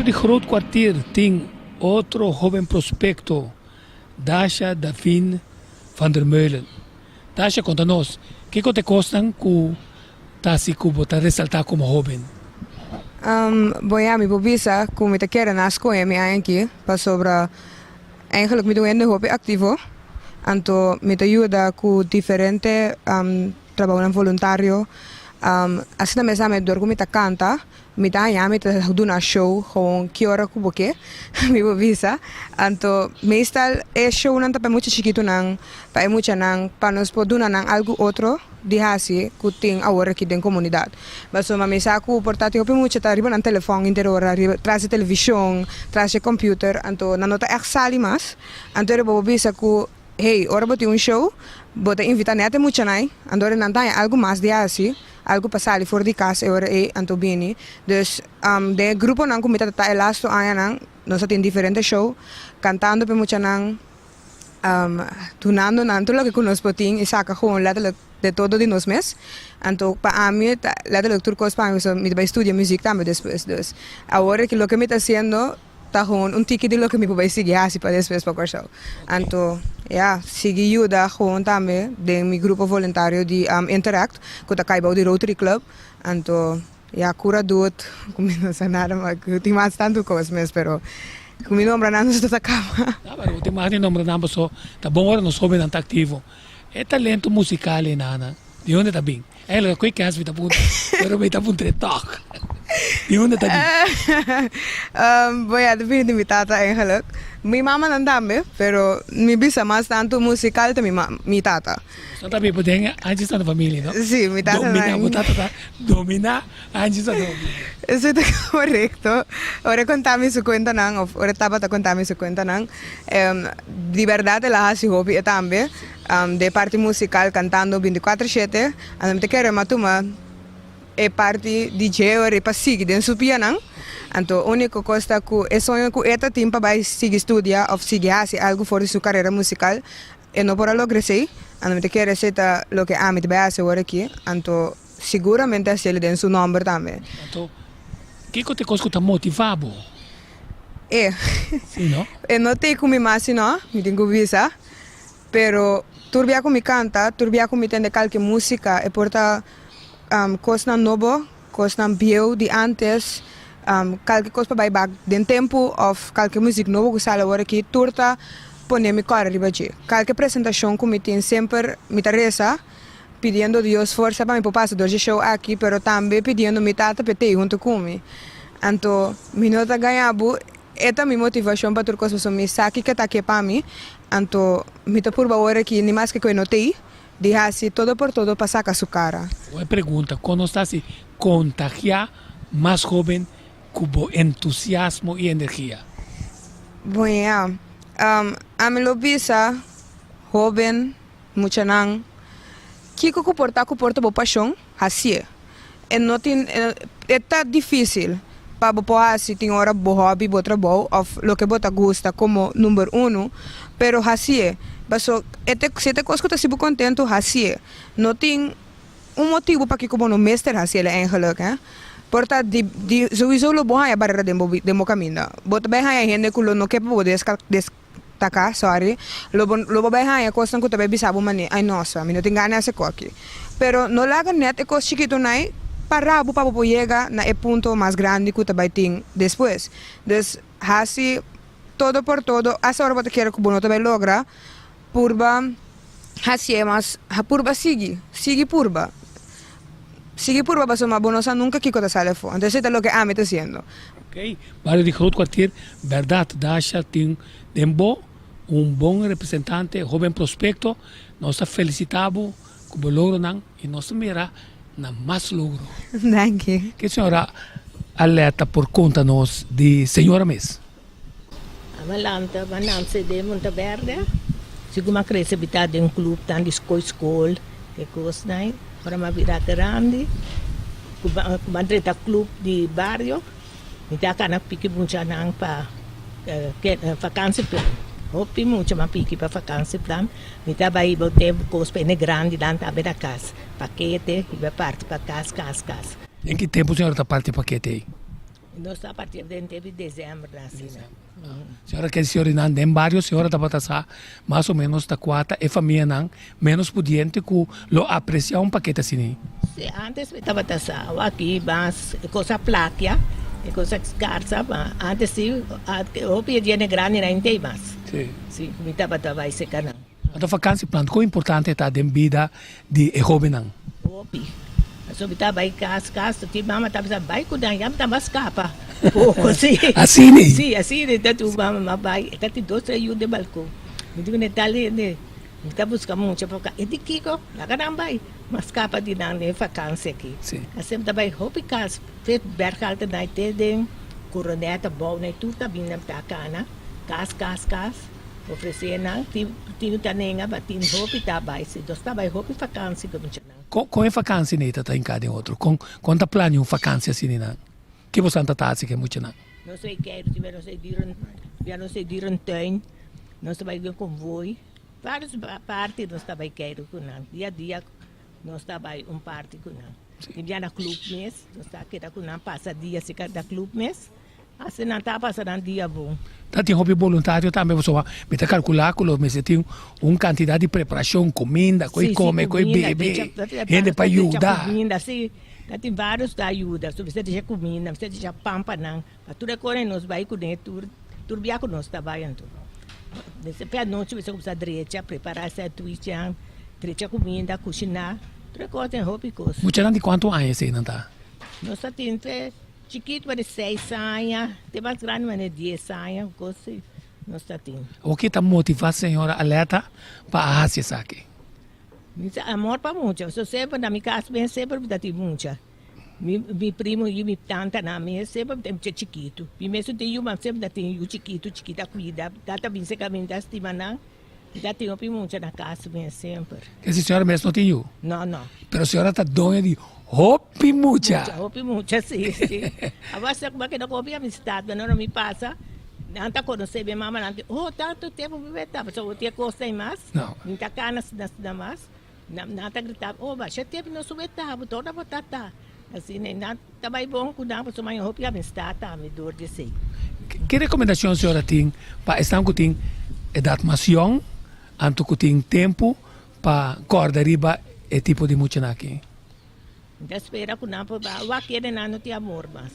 Bario di Groot Kwartier tin otro hoben prospecto, Dasha Davin van der Meulen. Dasha konta nos, kiko ta e kosnan ku ta hasi ku bo ta resaltá komo hoben? Bon ya, mi por bisa ku mi ta kere na skohe mi aña aki pasobra eigenlijk mi ta un hende hopi aktivo, anto mi ta yuda ku diferente trabounan voluntario. Asina mes tambe dor ku mi ta kanta, Mi ta haña mi ta duna show gewoon ki ora ku bo ke, mi por bisa. Anto meestal e shownan ta pa e mucha chikitunan, pa e muchanan, pa nos por duna nan algu otro di hasi ku tin awor aki den komunidat. Pasobra mi sa ku por ta tin hopi mucha ta riba nan telefòn henter ora, riba tras di televishon, tras di e computer, anto nan no ta ègt sali mas. Anto ora bo por bisa ku hey, ora bo tin un show, bo ta invitá nèt e muchanan, anto ora nan ta haña algu mas di hasi. Algu pa sali for di kas e ora ei anto bini. Dus den e gruponan ku mi ta ta e lastu añanan nos a tin diferente show kantando pa e muchanan, dunando nan tur loke ku nos por tin i saka gewoon letterlijk de todo di nos mes. Anto pa ami ta letterlijk tur kos pa ami pasobra mi ta bai studia muzik tambe despues. Dus awor ki loke mi ta hasiendo Ta gewoon un tiki di loke mi por bai sigui hasi pa despues pa Kòrsou. Anto, ya, sigui yuda gewoon tambe den mi grupo voluntario di Interact, ku ta kai bou di Rotary Club. Anto, ya, kura dut, ku mi no sa nada mas, ku tin mas tantu kos mes, pero ku mi nombra nan nos no ta kaba. Ta, pero bo tin mas di nombra nan paso ta bon ora nos hobennan ta aktivo. E talento musikal ei nan, di unda ta bin? Eigenlijk koe kens mi ta puntra, pero mi ta puntr'é tòg. Di unda ta bin? Bon ya, ta bini di mi tata eigenlijk. Mi mamanan tambe, pero mi bisa mas tantu musikal ta mi mi tata. Boso ta biba den Anchi Santa Familia, no? Si, mi tata Domina, bo tata ta domina Anchi Santa Familia. Esei ta korekto. Ora e konta mi su kuentanan, òf ora e tabata konta mi su kuentanan, di bèrdat el a hasi hopi e tambe. De parti musical cantando binticuatro shete, anto mi ta kere ma tuma e parti di dje ora pa sigui den su pianan, anto unico cos ta cu e soño cu e ta tin pa bay sigui studia of sigui haci algo for di su carera musical e no por a logra esey, anto mi ta kere esey ta loke ami ta bay haci awor aki, anto siguramente haciele den su nomber tambe. Anto kico ta e cos cu ta motiva bo? E. Si no? E no ta cu mi mas sino mi tin cu bisa. Pero tur bia ku mi kanta, tur bia ku mi tende kalke músika, e por ta kosnan nobo, kosnan bieu di ántes, kalke kos pa bai bak den tempu òf kalke muzik nobo ku sali awor aki, tur ta pone mi kòrda riba dje. Kalke presentashon ku mi tin semper mi ta resa pidiendo Dios forsa pa mi por pasa dor dje show aki, pero tambe pidiendo mi tata pa e tei huntu ku mi. Anto mi no ta gaña bo. E ta mi motivashon pa tur kos pasobra mi sa kiko ta ke pa mi, anto mi ta purba ora ki ni maske ku e no t'ei, di hasi todo por todo pa saka su kara. Bo e pregunta, kon nos ta hasi kontagiá mas hóben ku bo entusiasmo i energia? Bon ya, ami lo bisa hóben, muchanan, kiko ku por ta ku por ta bo pashon, hasié. E no tin, e ta difícil pa bo por haci tin ora bo hobby, bo trabou of loke bo ta gusta como number uno, pero hacié. Paso e ta, si e ta cos cu ta haci bo contento, hacié. No tin un motibo pakico bo no mester haciel eigenlijk, hè. Por ta di, di, souiso lo bo haña barera den bo, den bo caminda. Bo ta bay haña hende cu lo no ke pa bo desca, des. Taka, sorry, lo bo lo bo bai haña kosnan ku ta bai bisa bo manera, ay nosa, mi no tin gana di hasi koki. Pero no laga nèt e kos chikitu nai para bo pa bo por yega na e punto mas grandi ku ta bai tin despues. Dus hasi todo por todo, asta ora bo ta kere ku bo no ta bai logra, purba hasié mas, purba sigui, sigui purba. Sigui purba pasobra bo no sa nunka kiko ta sali afó. Anto esei ta loke ami ta hasiendo. Ok, bario di Groot Kwartier, berdad Dasha tin den bo un bon representante, hoben prospecto, nos ta felicita bo cu bo logronan y nos ta mira na mas logro. Danki. Ke señora Aletta por conta nos di señora mes? A lanta, a nanse den Monteverde. Segun a krese bita den club tan di skol skol e kosnan. Ora mi a bira grandi ku a drenta club di bario mi ta kana piki muchanan pa vakansieplan. Hopi mucha mi a piki pa vakansieplan. Mi ta bai hiba tempu kos pa hende grandinan tambe na kas. Pakete hiba parti pa kas kas kas. Den ki tempu señora ta parti pakete ei? Nos ta parti den tempu di desèmber nan asina. Señora ke siorinan den bario señora tabata sa mas o menos ta kua ta e famianan menos pudiente ku lo apresia un pakete asini. Si, antes mi tabata sa aki mas e cosa plakia, e cosa skarsa, ma antes si hopi e dianan grandi nan intei mas. Si. Si, mi tabata bai seka nan. Anto vakansi plan kon importante ta den bida di e hobennan? Hopi. Pasobra mi ta bai kas kas tin mama ta bisa bai ku nan ya mi ta mas skapa poko si. Asini? Si asini ta tu mama ma bai e ta tin dos tres yu den balkon mi di kuné tal hende mi ta buska mucha pa e di kiko laga nan bai ma skapa di nan den vakansi aki. Si. Asina mi ta bai hopi kas te Berghalte nai te den Coroneta bou nai tur ta bini nan ta kana kas kas kas. Ofresé nan tin tin ta nenga ba tin hopi ta bai si nos ta bai hopi fakansi ku muchanan. Kon kon e fakansi nei ta ta hinká den otro? Kon kon ta plania un fakansi asina nan? Ke bosan ta ta hasi ku e muchanan? Nos ei keiru si nos ei dieren bia nos ei dierentuin nos ta bai den konvoi vários parti nos ta bai keiru ku nan dia dia nos ta bai un parti ku nan i bia na club mes nos ta keda ku nan pasa dia si na club mes. Asina nan ta pasa nan dia bon. Ta tin hopi boluntario tambe pasobra mi ta kalkulá ku lo mester tin un kantidat di preparashon, kuminda, ku e kome, ku e bebe, hende pa yuda. Kuminda, si, ta tin vários ta yuda. So mester deja kuminda, mester deja pan pa nan. Pa tur e kos nos bai kuné tur tur bia ku nos ta bai anto. Mester pe anochi mester kumsa drecha, prepará sandwichnan, drecha kuminda, kushiná, tur e kos den hopi kos. Muchanan di kuantu aña eseinan ta? Nos ta tin fe. Chikito mane seis aña, te mas grandi mane dies aña, un kos si nos ta tin. Awor ke ta motiva señora Aleta pa a hasi esaki? Mi sa amor pa mucha, so semper na mi kas mes semper mi ta tin mucha. Mi mi primo yu mi tantanan mes semper mi ta mucha chikitu. Mi mesun tin yu ma semper mi ta tin yu chikitu chikita kuida, tata bin serka mi mi ta stima nan. Mi ta tin hopi mucha na kas mes semper. Esi señora mes no tin yu? No, no. Pero señora ta doña di hopi mucha. Mucha, hopi mucha, si, si. Awor sa kuma keda ku hopi amistad, pero ora mi pasa, nan ta konosé mi mama, nan di, oh, tantu tempu mi ta, pasobra bo tin e kos ei mas, No. mi ta kana asina mas, nan ta grita, oh, basha tempu nos sube ta, bo tora bo ta ta. Asina, i nan ta bai bon ku nan, pasobra mi hopi amistad tambe dor di esei. Ki rekomendashon señora tin pa esnan ku tin edat mas yòn anto ku tin tempu pa kòrda riba e tipo di muchanan aki? Mi ta spera ku nan por wak kende nan no tin amor mas.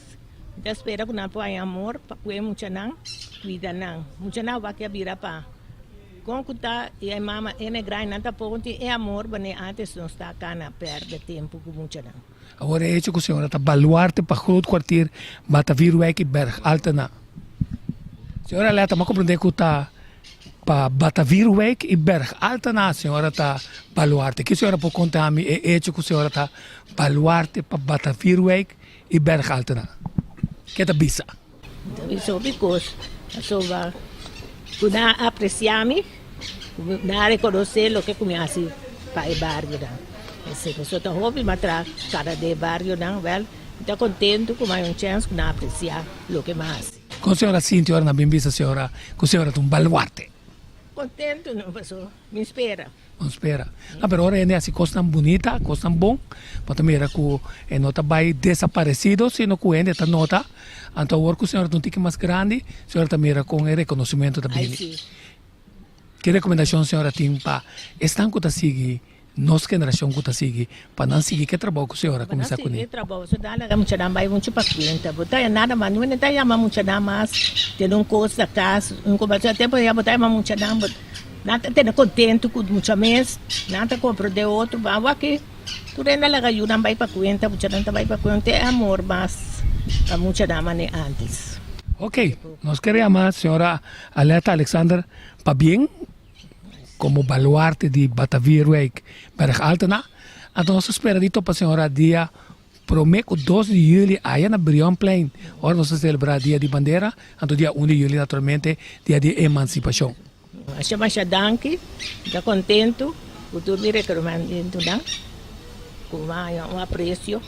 Mi ta spera ku nan por haña amor pa ku e muchanan kuida nan. Muchanan wak a bira pa kon ku ta i e mama e negra i nan tampoko no tin e amor manera antes nos ta kana pèrdè tempu ku muchanan. Awor e hecho ku señora ta baluarte pa Groot Kwartier, Batavierwijk i Berg Altena. Señora Aletta, mi a komprendé ku ta pa Batavierwijk i Berg Altena señora ta baluarte. Ki señora por konta mi e hecho ku señora ta baluarte pa Batavierwijk i Berg Altena? Ke ta bisa? Ta bisa hopi kos, pasobra ku nan a apresiá mi, ku nan a rekonosé loke ku mi a hasi pa e barionan. Esei pasobra ta hopi mi a traha kada den e barionan, wèl, mi ta kontentu ku mi a haña un chèns ku nan a apresiá loke mi a hasi. Kon señora sinti ora nan bin bisa señora ku señora ta un baluarte? Kontentu no, pasobra mi spera. No spera. No, pero ora hende hasi kosnan bunita, kosnan bon, bo ta mira ku e no ta bai desaparesido, sino ku hende ta nota. Anto awor ku señora ta un tiki mas grandi, señora ta mira kon e rekonosementu ta bini. Ki rekomendashon señora tin pa esnan ku ta sigui, nos generashon ku ta sigui, pa nan sigui ke trabou ku señora kuminsá kuné? Pa nan sigui e trabou, so nan laga muchanan bai muchu pa kuenta. Bo ta nada mas, no ta yama muchanan mas, tene un kos na kas, un kombersashon. Tempu ya bo ta yama muchanan, bo. Nan ta tene kontentu ku mucha mes, nan ta komprendé otro, ma awor-aki tur hende a laga yunan bai pa kuenta, muchanan ta bai pa kuenta, e amor mas pa muchanan manera ántes. Ok, nos kere yama señora Aletta Alexander pabien komo baluarte di Batavierwijk Berg Altena. Anto nos ta spera di topa señora dia Prome ku dos di yüli aya na Brionplein, ora nos ta selebrá Dia di Bandera, anto dia un di yüli naturalmente Dia di Emansipashon. Masha masha danki, mi ta kontentu ku tur mi rekerimentinan ku mi a haña un apresio,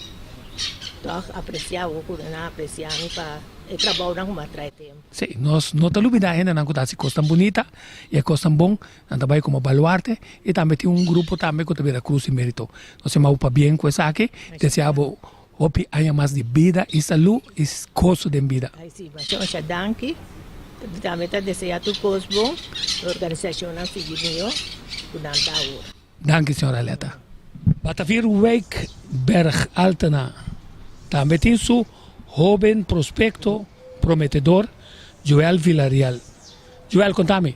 tòg apresiá bo ku nan a apresiá mi pa e trabounan ku mi a trae tempu. Sí, nos no ta lubidá hendenan ku ta hasi kosnan bunita i e kosnan bon. Nan ta bai komo baluarte i tambe tin un grupo tambe ku ta bira Cruz di Merito. Nos yama bo pabien ku esaki, deseá bo. Hopi aña mas di bida y salud y goso den bida. Ay si, masha masha danki. Tambe ta desea tur cos bon. E organisacionnan sigui miho cu nan ta awor. Danki señora Aletta. Batavierwijk Berg Altena tambe tin su hoben prospecto prometedor Joel Villarreal. Joel conta mi,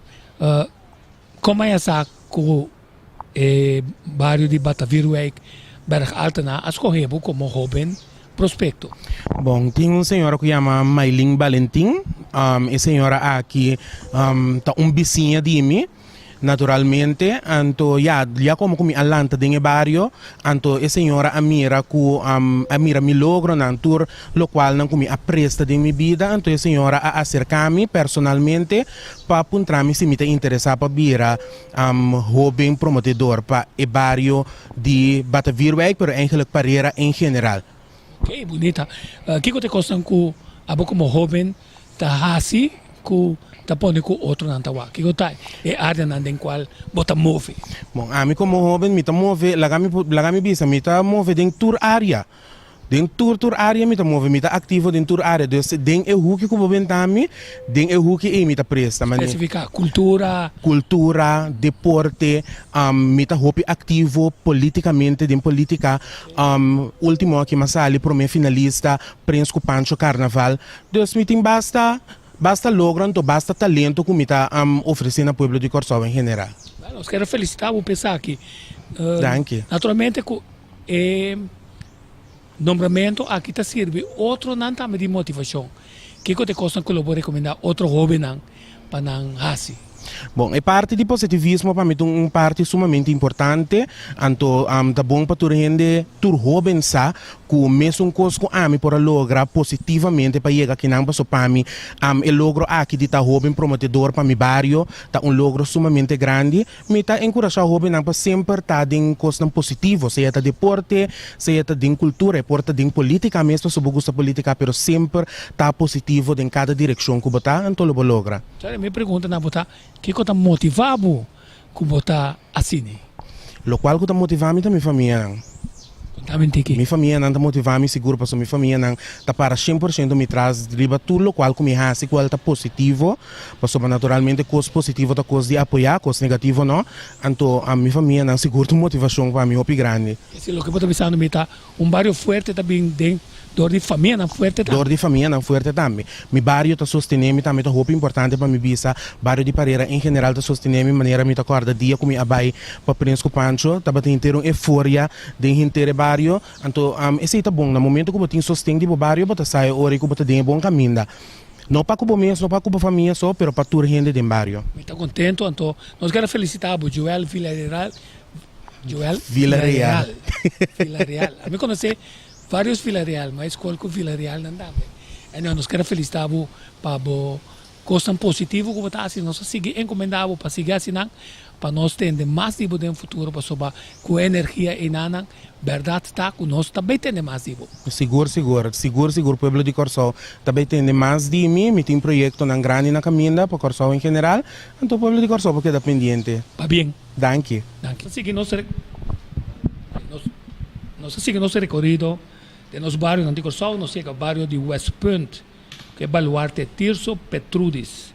con maya sa cu E bario di Batavierwijk, Berg Altena a skohe bo komo hoben prospekto. Bon, tin un señora ku yama Mailin Balentin. E señora aki ta un bisiña di mi, naturalmente. Anto ya, ya komo ku mi a lanta den e bario, anto e señora a mira ku a mira mi logronan, tur lokualnan ku mi a presta den mi bida. Anto e señora a aserká mi personalmente pa puntra mi si mi ta interesá pa bira Hoben promotedor pa e bario di Batavierwijk, pero eigenlijk Parera en general. Ok, bunita. Kiko ta e kosnan ku abo komo hoben ta hasi ku ta pone ku otronan ta wak? Kiko ta e areanan den kual bo ta move? Bon, ami komo hoben mi ta move, laga mi laga mi bisa, mi ta move den tur area. Den tur tur área mi ta move, mi ta aktivo den tur área. Dus den e huki ku bo benta mi, den e huki ei mi ta presta. Mane. Spesifiká, kultura. Kultura, deporte, mi ta hopi aktivo politikamente den politika. Ultimo aki mi a sali prome finalista Prins ku Pancho Karnaval. Dus mi tin basta basta logro anto basta talento ku mi ta ofresé na pueblo di Kòrsou en general. Bueno, nos kere felisitá bo pa esaki. Danki. Naturalmente ku e Nombramentu aki ta sirbi otronan tambe di motivashon. Kiko ta e kosnan ku lo bo rekomendá otro hóbennan pa nan hasi? Bon, e parti di positivismo pa mi ta un parti sumamente importante. Anto ta bon pa tur hende, tur hóben sa ku mesun kos ku ami por a logra positivamente pa yega akinan paso pa mi e logro aki di ta hóben promotedor pa mi bario ta un logro sumamente grandi. Mi ta enkurashá hóbennan pa semper ta den kosnan positivo, sea ta deporte, sea ta den kultura, e por ta den polítika mes pasobra bo gusta polítika, pero semper ta positivo den kada direkshon ku bo ta, anto lo bo logra. Sorry, mi pregunta na bo ta, kiko ta motivá bo ku bo ta asini? Lokual ku ta motivá mi ta mi famianan. Konta mi tiki. Mi famianan ta motivá mi sigur pasobra mi famianan ta para shen por shento mi tras riba tur lokual ku mi hasi kual ta positivo. Pasobra naturalmente kos positivo ta kos di apoyá, kos negativo no. Anto mi famianan sigur ta un motivashon pa mi hopi grandi. Esei loke bo ta bisando mi ta un bario fuerte ta bin den dor di famianan fuerte tambe. Dor di famianan fuerte tambe. Mi bario ta sostené mi tambe ta hopi importante pa mi bisa. Bario di Parera en general ta sostené mi manera mi ta kòrda dia ku mi a bai pa Prins ku Pancho tabatin henter un euforia den henter e bario. Anto esei ta bon na momento ku bo tin sosten di bo bario bo ta sa e ora ku bo ta den e bon kaminda. No pa ku bo mes, no pa ku bo famia so, pero pa tur hende den bario. Mi ta contento, anto nos kere felicita bo Joel Villareal, Joel Villareal, Villareal. Ami conoce varios Villareal, ma e scol cu Villareal nan tambe. Anyway, nos kere felicita bo pa bo cosnan positivo cu bo ta haci. Nos a sigui encomenda bo pa sigui haci nan, pa nos tende mas di bo den futuro, pasobra cu e energia einanan, Bèrdat ta ku nos ta bay tende mas di bo. Sigur sigur, sigur sigur pueblo di Kòrsou ta bay tende mas di mi, mi tin proyektonan grandi na kaminda pa Kòrsou en general, anto pueblo di Kòrsou por keda pendiente. Pabien. Danki. Danki. Nos a sigui nos nos a sigui nos rekorido den nos barionan di Kòrsou, nos yega bario di Westpunt ku e baluarte Tirso Petrudis.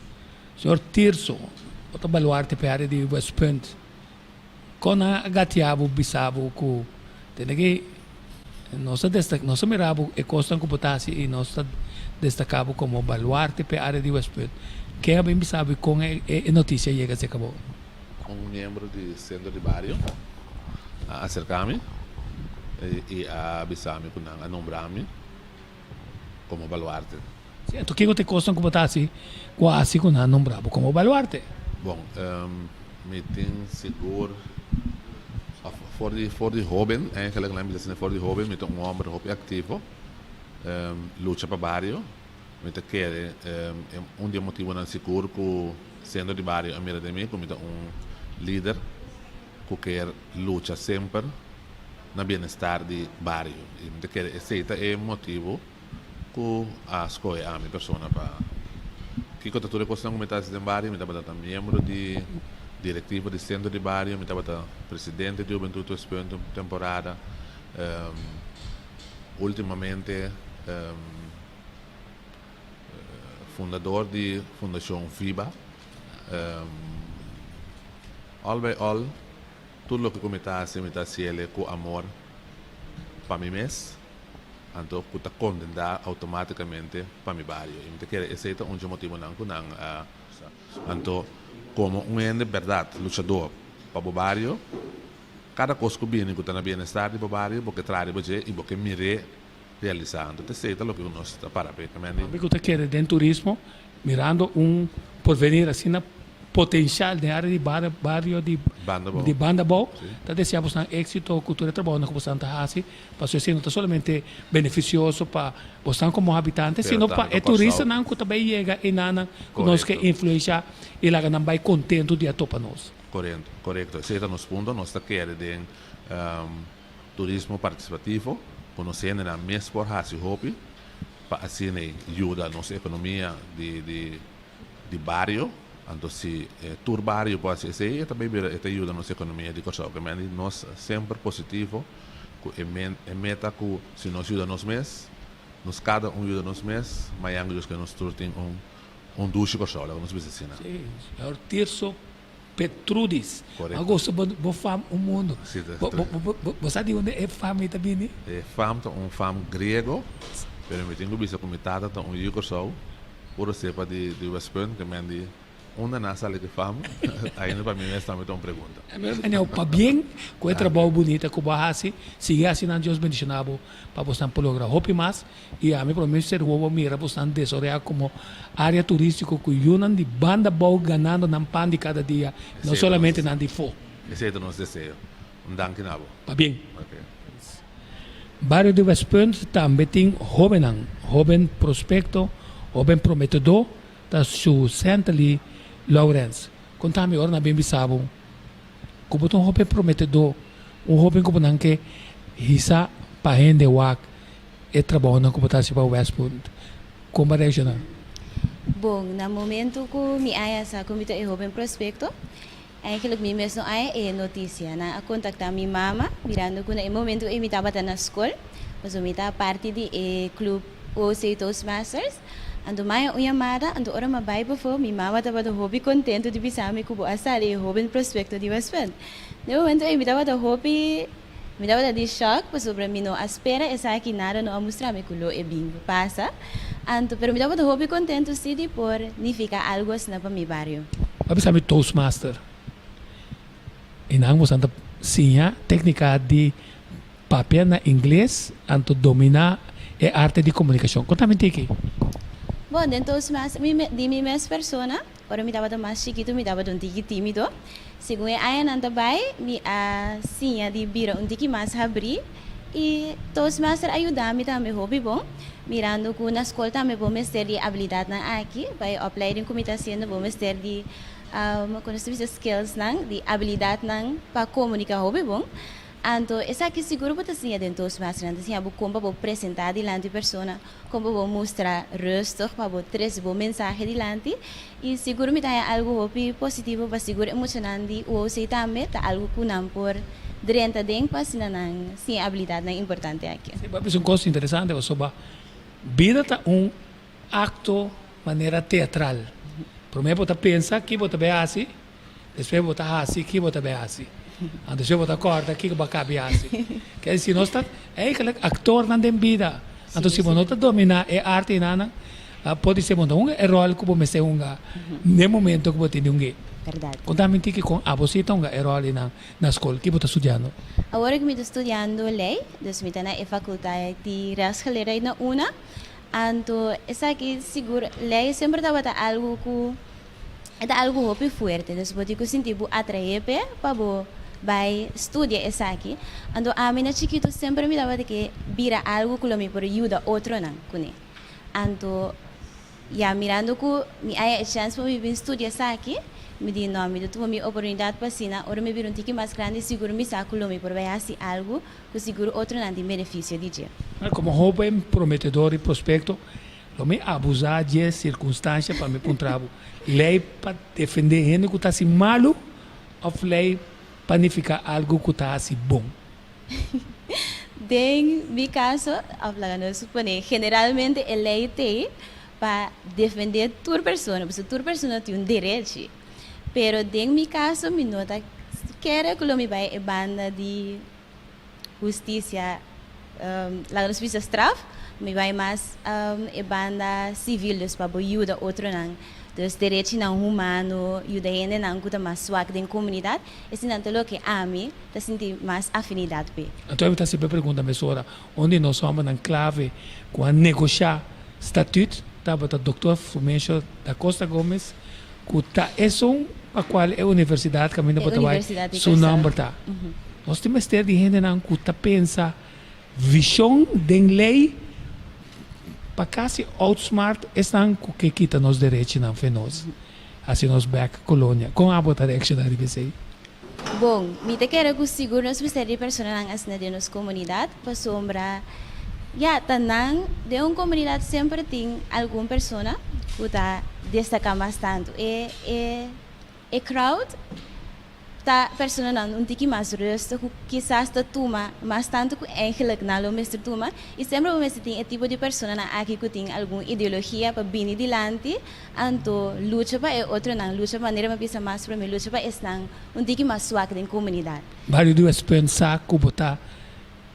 Señor Tirso, bo ta baluarte pa e área di Westpunt. Kon nan a gatia bo bisa bo ku tende ki nos ta desta nos ta mira bo e kosnan ku bo ta hasi i nos ta destaka bo komo baluarte p'e área di Westpunt. Ken a bin bisa bo i kon e e notisia yega serka bo? Un miembro di sentro di bario a aserka mi i a bisa mi ku nan a nombra mi komo baluarte. Si, anto kiko ta e kosnan ku bo ta hasi ku a hasi ku nan a nombra bo komo baluarte? Bon, mi tin sigur of for di for di hoben eigenlijk laat mi bisa asina for di hoben mi ta un homber hopi aktivo, lucha pa bario, mi ta kere un di e motibonan sigur ku sentro di bario a mira den mi ku mi ta un lider ku kier lucha semper na bienestar di bario y mi ta kere esey ta e motibo ku a skohe ami persona pa kiko ta tur e kosnan ku mi ta hasi den bario. Mi tabata ta miembro di direktivo di sentro di bario, mi tabata presidente di Hubentud Westpunt un temporada. Ultimamente fundador di Fundashon Viba. All by all, tur loke ku mi ta hasi, mi ta hasiel ku amor pa mi mes, anto ku ta kontentá outomátikamente pa mi bario. I mi ta kere esei ta un dje motibunan ku nan a. Anto, komo un hende bèrdat luchadó pa bo bario, kada kos ku bini ku ta na bienestar di bo bario, bo ke traha riba dje i bo ke mir'é realisá. Anto esei ta loke ku nos ta para p'e. Pabi ku ta kere den turismo, mirando un porvenir asina potencial den área di bario di Banda Bou, ta desea bosnan éxito ku tur e trabounan ku bosnan ta hasi, pasobra esei no ta solamente beneficioso pa bosnan komo habitante, sino pa e turistanan ku ta bai yega enanan ku nos ke influencia i laga nan bai kontentu di a topa nos. Korekto, korekto. Esei ta nos punto. Nos ta kere den turismo partisipativo, ku nos hendenan mes por hasi hopi pa asina yuda nos ekonomia di di di bario. Anto si tur bario por hasi esei e ta bay bira e ta yuda nos ekonomia di Kòrsou. Ke mende nos semper positivo ku e e meta ku si nos yuda nos mes, nos kada un yuda nos mes, mañan ku Dios ke nos tur tin un un dushi Kòrsou, laga nos bisa asina. Sí, señor Tirso Petrudis. A gosta bo bo fam un mundo. Bo bo bo bo sa di unda e fam ei ta bini? E fam ta un fam griego, pero mi tin ku bisa ku mi tata ta un yu Kòrsou, puro sepa di di Westpunt, ke men di unda nan sali ku e fam, ainda pa mi mes tambe ta un pregunta. Anyhow, pabien ku e trabou bunita ku bo a hasi, sigui hasi nan, Dios bendiciona bo pa bosnan por logra hopi mas. I ami promé ser wowo mira bosnan desoreá komo área turístiko ku yunan di banda bou ganando nan pan di kada dia, no solamente nan di fo. Esei ta nos deseo. Un danki na bo. Pabien. Bario di Westpunt tambe tin hóbennan, hóben prospekto, hóben prometedó, ta su Sentely Lourens. Konta mi ora nan bin bisa bo ku bo ta un hóben prometedó, un hóben ku bo nan ke hisa pa hende wak. E trabounan ku bo ta hasi pa Westpunt, kon bo a reakshoná? Bon, na momento ku mi a sa ku mi ta e hoben prospekto, eigenlijk mi mes no a e notisia. Nan a kontaktá mi mama, mirando ku na e momento ei mi tabata na skol, pasobra mi ta parti di e klup OC Toastmasters. Anto mi a haña un yamada, anto ora mi a bai pafó, mi mama tabata hopi kontentu di bisa mi ku bo a sali e hoben prospekto di Westpunt. Na e momento ei mi tabata hopi. Mi tabata di shock pasobra mi no a spera esaki, nada no a mustra mi cu lo e bin pasa. Anto, pero mi tabata hopi contento si di por nifica algo asina pa mi bario. Bo a bisa mi Toastmaster y nan boso ta siña tecnica di papia na ingles anto domina e arte di comunicacion. Conta mi tiki. Bon, den Toastmaster, mi di mi mes persona, Ora mi tabata mas chikitu mi tabata un tiki tímido. Segun e añanan ta bai, mi a siña di bira un tiki mas habrí i Toastmaster a yuda mi tambe hopi bon. Mirando ku na skol tambe bo mester di e abilidatnan aki, pa e opleiding ku mi ta hasiendo bo mester di, kon nos ta bisa skillsnan, di abilidatnan pa komuniká hopi bon. Anto esaki sigur bo ta siña den Toastmaster, nan ta siña bo kon pa bo presentá dilanti persona, kon pa bo mustra rustig pa bo trese bo mensahe dilanti i sigur mi ta haña algu hopi positivo pa sigur e muchanan di UOC tambe ta algu ku nan por drenta den pa asina nan siña e abilidatnan importante aki. Sí, bo a bisa un kos interesante pasobra bida ta un akto manera teatral. Promé bo ta pensa ki bo ta bai hasi. Despues bo ta hasi ki bo ta bay hasi. Anto despues bo ta corda kiko bo a cabi hasi. Ke si nos ta eigenlijk actornan den bida. Anto si bo no ta domina e arte enanan, por ser bo no ta hunga e rol ku bo mester hunga n'e momento ku bo tin di hung'é. Berdad. Konta mi tiki kon abo si ta hunga e rol enan na skol. Ki bo ta studiando? Awor ku mi ta studiando ley, dus mi ta na e facultad di rechtsgeleerdheid na una. Anto esaki sigur ley semper tabata algu ku. E ta algu hopi fuerte, dus bo tin ku sinti bo atraé p'e pa bo bai studia esaki. Anto ami na chikitu semper mi tabata ke bira algu ku lo mi por yuda otronan kuné. Anto ya mirando ku mi haya e chèns pa mi bin studia esaki, mi di no, mi ta tuma mi oportunidat pa asina ora mi bira un tiki mas grandi sigur mi sa ku lo mi por bai hasi algu ku sigur otronan tin benefisio di dje. Komo hóben prometedor i prospekto, Lo mi abusá dje sirkunstansha pa mi puntra bo, lei pa defendé hende ku ta hasi malu òf lei pa nifiká algu ku ta hasi bon? Den mi kaso, òf laga nos suponé, generalmente e lei t'ei pa defendé tur persona, pasobra tur persona tin un derechi. Pero den mi kaso mi no ta kere ku lo mi bai e banda di hustisia, laga nos bisa straf, mi bai mas e banda sivil, dus pa bo yuda otronan. Dus derechinan humano, yuda hendenan ku ta mas swak den komunidat, eseinan ta loke ami ta sinti mas afinidat p'e. Anto mi ta hasi e pregunta mesora, un di nos hòmbernan klave ku a negoshá statüt tabata Doktor Frumencio da Costa Gomez, ku ta esun pa kual e universidat kaminda bo ta bai su nòmber ta. Nos tin mester di hendenan ku ta pensa vishon den lei pa kasi outsmart esnan ku ke kita nos derechinan fe nos, hasi nos bèk kolonia. Kon abo ta reakshoná riba esei? Bon, mi ta kere ku sigur nos mester di personanan asina den nos komunidat, pasobra ya ta nan den un komunidat semper tin algun persona ku ta destaká mas tantu. E e e crowd ta personanan un tiki mas rustig ku kisas ta tuma mas tantu ku eigenlijk nan lo mester tuma i semper bo mester tin e tipo di personanan aki ku tin algun ideologia pa bini dilanti Anto lucha pa e otronan, lucha manera mi a bisa mas prome, lucha pa esnan un tiki mas swak den komunidat. Bario di Westpunt sa ku bo ta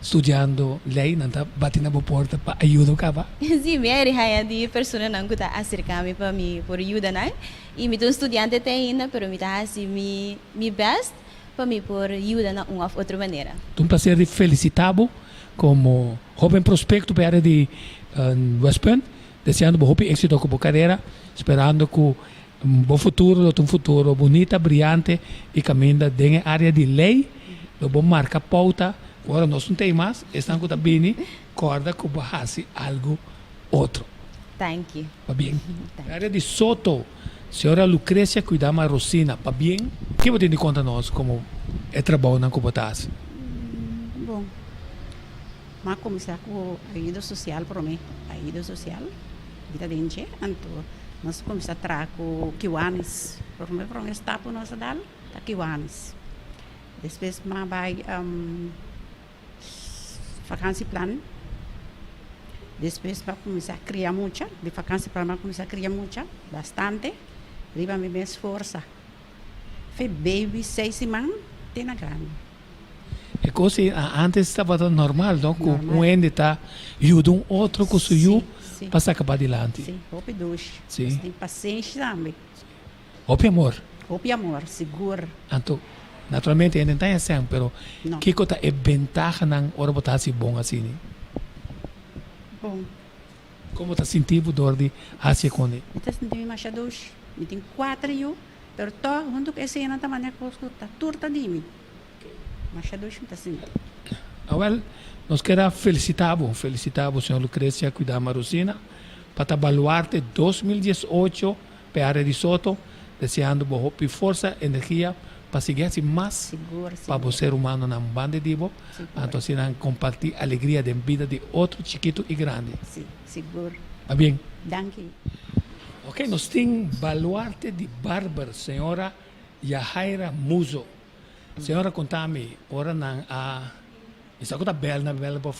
studiando lei, nan ta bati na bo porta pa ayuda bo kaba? Sí, mi a eri haña di personanan ku ta aserká mi pa mi por yuda nan. I mi ta un studiante te ainda, pero mi ta hasi mi mi bèst pa mi por yuda na un òf otro manera. Ta un plaser di felisitá bo komo hóben prospekto pa e área di Westpunt. Deseando bo hopi éxito ku bo karera, sperando ku bo futuro lo ta un futuro bunita, briante i kaminda den e área di lei lo bo marka pouta ku ora nos no ta ei mas, esnan ku ta bini kòrda ku bo hasi algu otro. Thank you. Pabien. E área di Soto, señora Lucrecia Cuidama Rosina, pabien. Ke bo tin di konta nos komo e trabounan ku bo ta hasi? Bon. M'a kuminsá ku ayuda sosial promé, ayuda sosial mi ta den dje, anto nos a kuminsá traha ku Kiwanis, promé promé stap ku nos a dal ta Kiwanis, despues m'a bai vakansieplan, despues m'a kuminsá kria mucha, di vakansieplan m'a kuminsá kria mucha bastante riba mi mes forsa, fe baby seis siman te na grandi. E kos ei antes tabata normal, no? Ku un hende ta yuda un otro ku su yu pa saka padilanti. Sí, hopi dushi. Sí. Nos tin pasenshi tambe. Hopi amor. Hopi amor, sigur. Anto, naturalmente hende no ta hesèn, pero kiko ta e bentahanan ora bo ta hasi bon asina? Bon. Kon bo ta sinti bo dor di hasi e kond'ei? Mi ta sinti mi masha dushi. Mi tin kuater yu, pero tòg huntu ku eseinan ta manera kos ku ta tur ta di mi. Masha dushi mi ta sinti. Awel, nos kier a felicita bo, felicita bo señor Lucrecia Cuidama Rosina pa ta baluarte 2018 p'e area di Soto, deseando bo hopi forsa, energia pa sigui haci mas pa bo ser humanonan banda di bo, anto asina nan comparti alegria den bida di otro chikito y grandi. Si, sigur. Pabien. Danki. Ok, nos tin baluarte di Barber, señora Yahaira Muzo. Señora conta mi ora nan a mi sa cu ta bel nan bel bo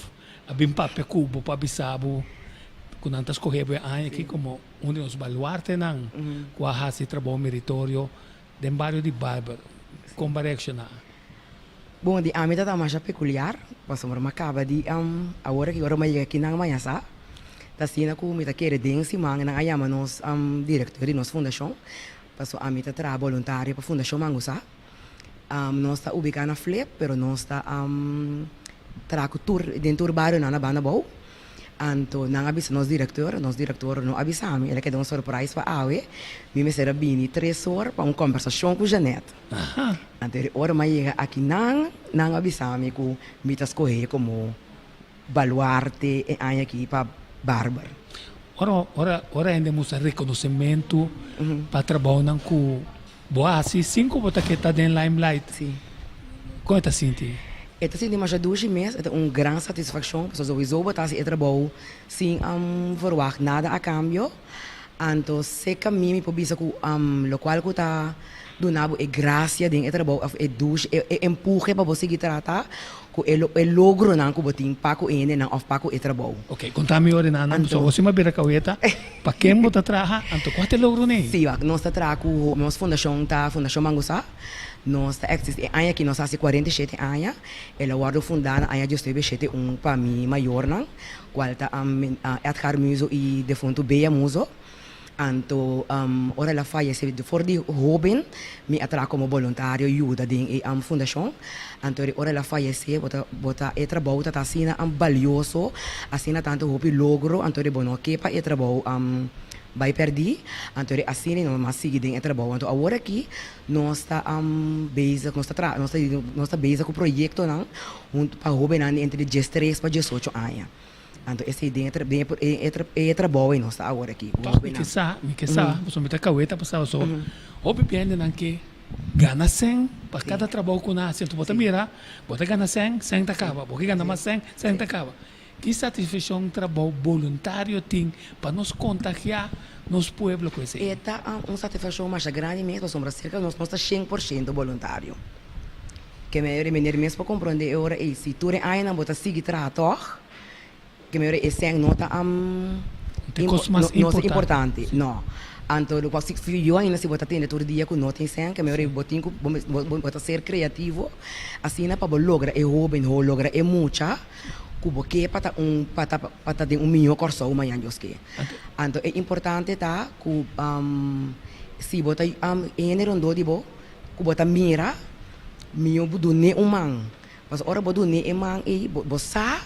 a bin papia cu bo pa bisa bo cu nan ta scoge bo e aña aki como un di nos baluartenan cu a haci trabou meritorio den bario di Barber. Con bo a reacciona? Bon, di ami ta ta masha peculiar pasobra mi a caba di awor aki ora mi a yega aki nan maña sa ta asina cu mi ta kere den siman nan a yama nos director di nos fundacion pasobra ami ta traha boluntario pa Fundacion Mangusá. Nos ta ubiká na Flip, pero nos ta traha ku tur den tur barionan na banda abou. Anto nan a bisa nos direktor, nos direktor no a bisa mi, el a keda un surprise pa awe. Mi mester a bini tres or pa un kombersashon ku Jeanette. Anto e ora mi a yega akinan, nan a bisa mi ku mi ta skohé komo baluarte e aña aki pa Barber. Ora ora ora hende mustra rekonosementu pa trabounan ku Bo a hasi sin ku bo ta ke ta den limelight. Sí. Kon e ta sinti? E ta sinti masha dushi mes, e ta un gran satisfakshon pasobra souiso bo ta hasi e trabou sin verwagt nada a kambio. Anto seka mi mi por bisa ku lokual ku ta duna bo e grasia den e trabou òf e dushi e empuhe pa bo sigui trata. Ku e e logronan ku bo tin pa ku e hendenan òf pa ku e trabou. Ok, konta mi ora nan, Anto. pasobra bo siempre a bira kaweta, pa ken bo ta traha, anto kua ta e logro nei? Sí, wak, nos ta traha ku nos fundashon ta Fundashon Mangusá. Nos ta eksistí, e aña aki nos a hasi 47 aña. El a wòrdu fundá na aña diesnuebe shete un pa mi mayornan, kual ta Edgar Muzo i defuntu Bea Muzo. Anto ora el a fayesé for di hóben mi a traha komo boluntario yuda den e fundashon. Anto ora el a fayesé bo ta bo ta e trabou ta ta asina balioso, asina tantu hopi logro, anto bo no ke pa e trabou bai pèrdí. Anto asina nos a sigui den e trabou. Anto awor aki nos ta bezig nos ta traha nos ta nos ta bezig ku proyektonan huntu pa hóbennan di entre diestres pa diesocho aña. Anto esei den e e trabou ei nos ta awor aki ku Toch mi hopinan. ke sa, mi ke sa, pasobra mi ta kaweta pasado so hopi biendenan ke gana sèn pa kada trabou ku nan hasi. Anto bo ta mira, bo ta gana sèn, sèn ta kaba, bo ke gana mas sèn, sèn ta kaba. Ki satisfakshon trabou boluntario tin pa nos kontagiá nos pueblo ku esei? E ta un satisfakshon masha grandi mes pasobra serka nos nos ta 100% boluntario. Ke mei meneer mes por komprondé e ora ei si tur e añanan bo ta sigui traha tòg. Ke mei ora e sèn no ta Te kos mas no ta importante. importante, no. Anto lo cual si yo ainda si bo ta tende tur dia ku no tin sèn, ke mei ora bo tin ku bo ta ser kreativo asina pa bo logra e hoben ho logra e mucha ku bo ke pa ta un pa ta pa ta den un mihó Kòrsou mañan Dios ke. Anto e importante ta ku si bo ta hende rondó di bo ku bo ta mira mihó bo dun'é un man. Pasobra ora bo dun'é e man ei, bo sa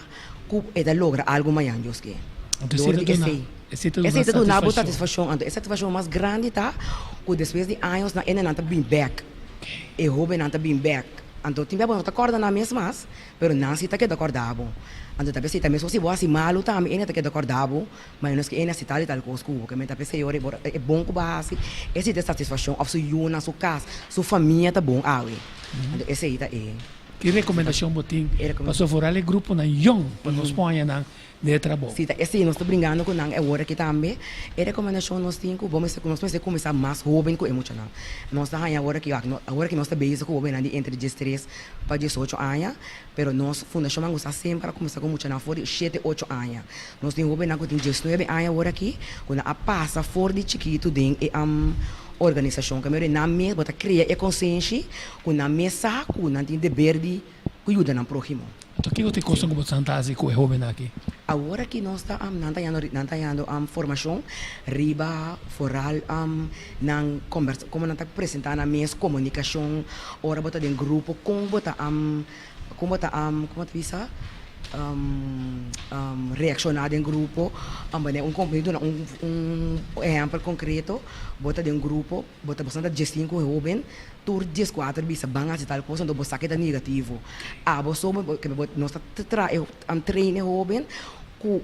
ku e ta logra algu mañan, Dios ke. Anto Dor esei ta di duna, esei. esei ta duna Esei ta duna bo satisfakshon. satisfakshon. Anto e satisfakshon mas grandi ta ku despues di años nan hendenan ta bin bèk. E hóbennan ta bin bèk. Anto tin bia bo no ta kòrda nan mes mas, pero nan si ta keda kòrda bo. Anto ta p'esei ta meskos si bo hasi malu tambe hende ta keda kòrda bo, ma e no es ke hende hasi tal i tal kos ku bo. Ke men ta p'esei ora e bon ku bo a hasi, esei ta e satisfakshon. Òf su yunan, su kas, su famia ta bon awe. Anto esei ta e. Ki rekomendashon bo tin pasobra foral e gruponan yòn pa nos poña nan den e trabou? Si ta esei nos ta bringando ku nan awor aki tambe. E rekomendashon nos tin ku bo mester nos mester kuminsá mas hóben ku e muchanan. Nos ta haña awor aki awor aki nos ta bezig ku hóbennan di entre diestres pa diesocho aña, pero nos Fundashon Mangustá semper a kuminsá ku muchanan for di shete ocho aña. Nos tin hóbennan ku tin diesnuebe aña awor aki ku nan a pasa for di chikitu den e Organisashon kaminda di nan mes bo ta krea e konsenshi ku nan mes sa ku nan tin deber di ku yuda nan próhimo. Anto kiko ta e kosnan ku bo ta hasi ku e hóbennan aki? Awor aki nos ta nan ta yando nan ta yando formashon riba foral nan kombersa komo nan ta presentá nan mes komunikashon ora bo ta den grupo kon bo ta Kon bo ta, komo ta bisa, reakshoná den grupo? Wanneer un kompania duna un un ehèmpel konkreto, bo ta den un grupo, bo ta boso ta diesinku hóben, tur dieskuater bisa ban hasi tal kos, anto bo sa ke ta negativo. Abo so bo nos ta traha e train e hóben ku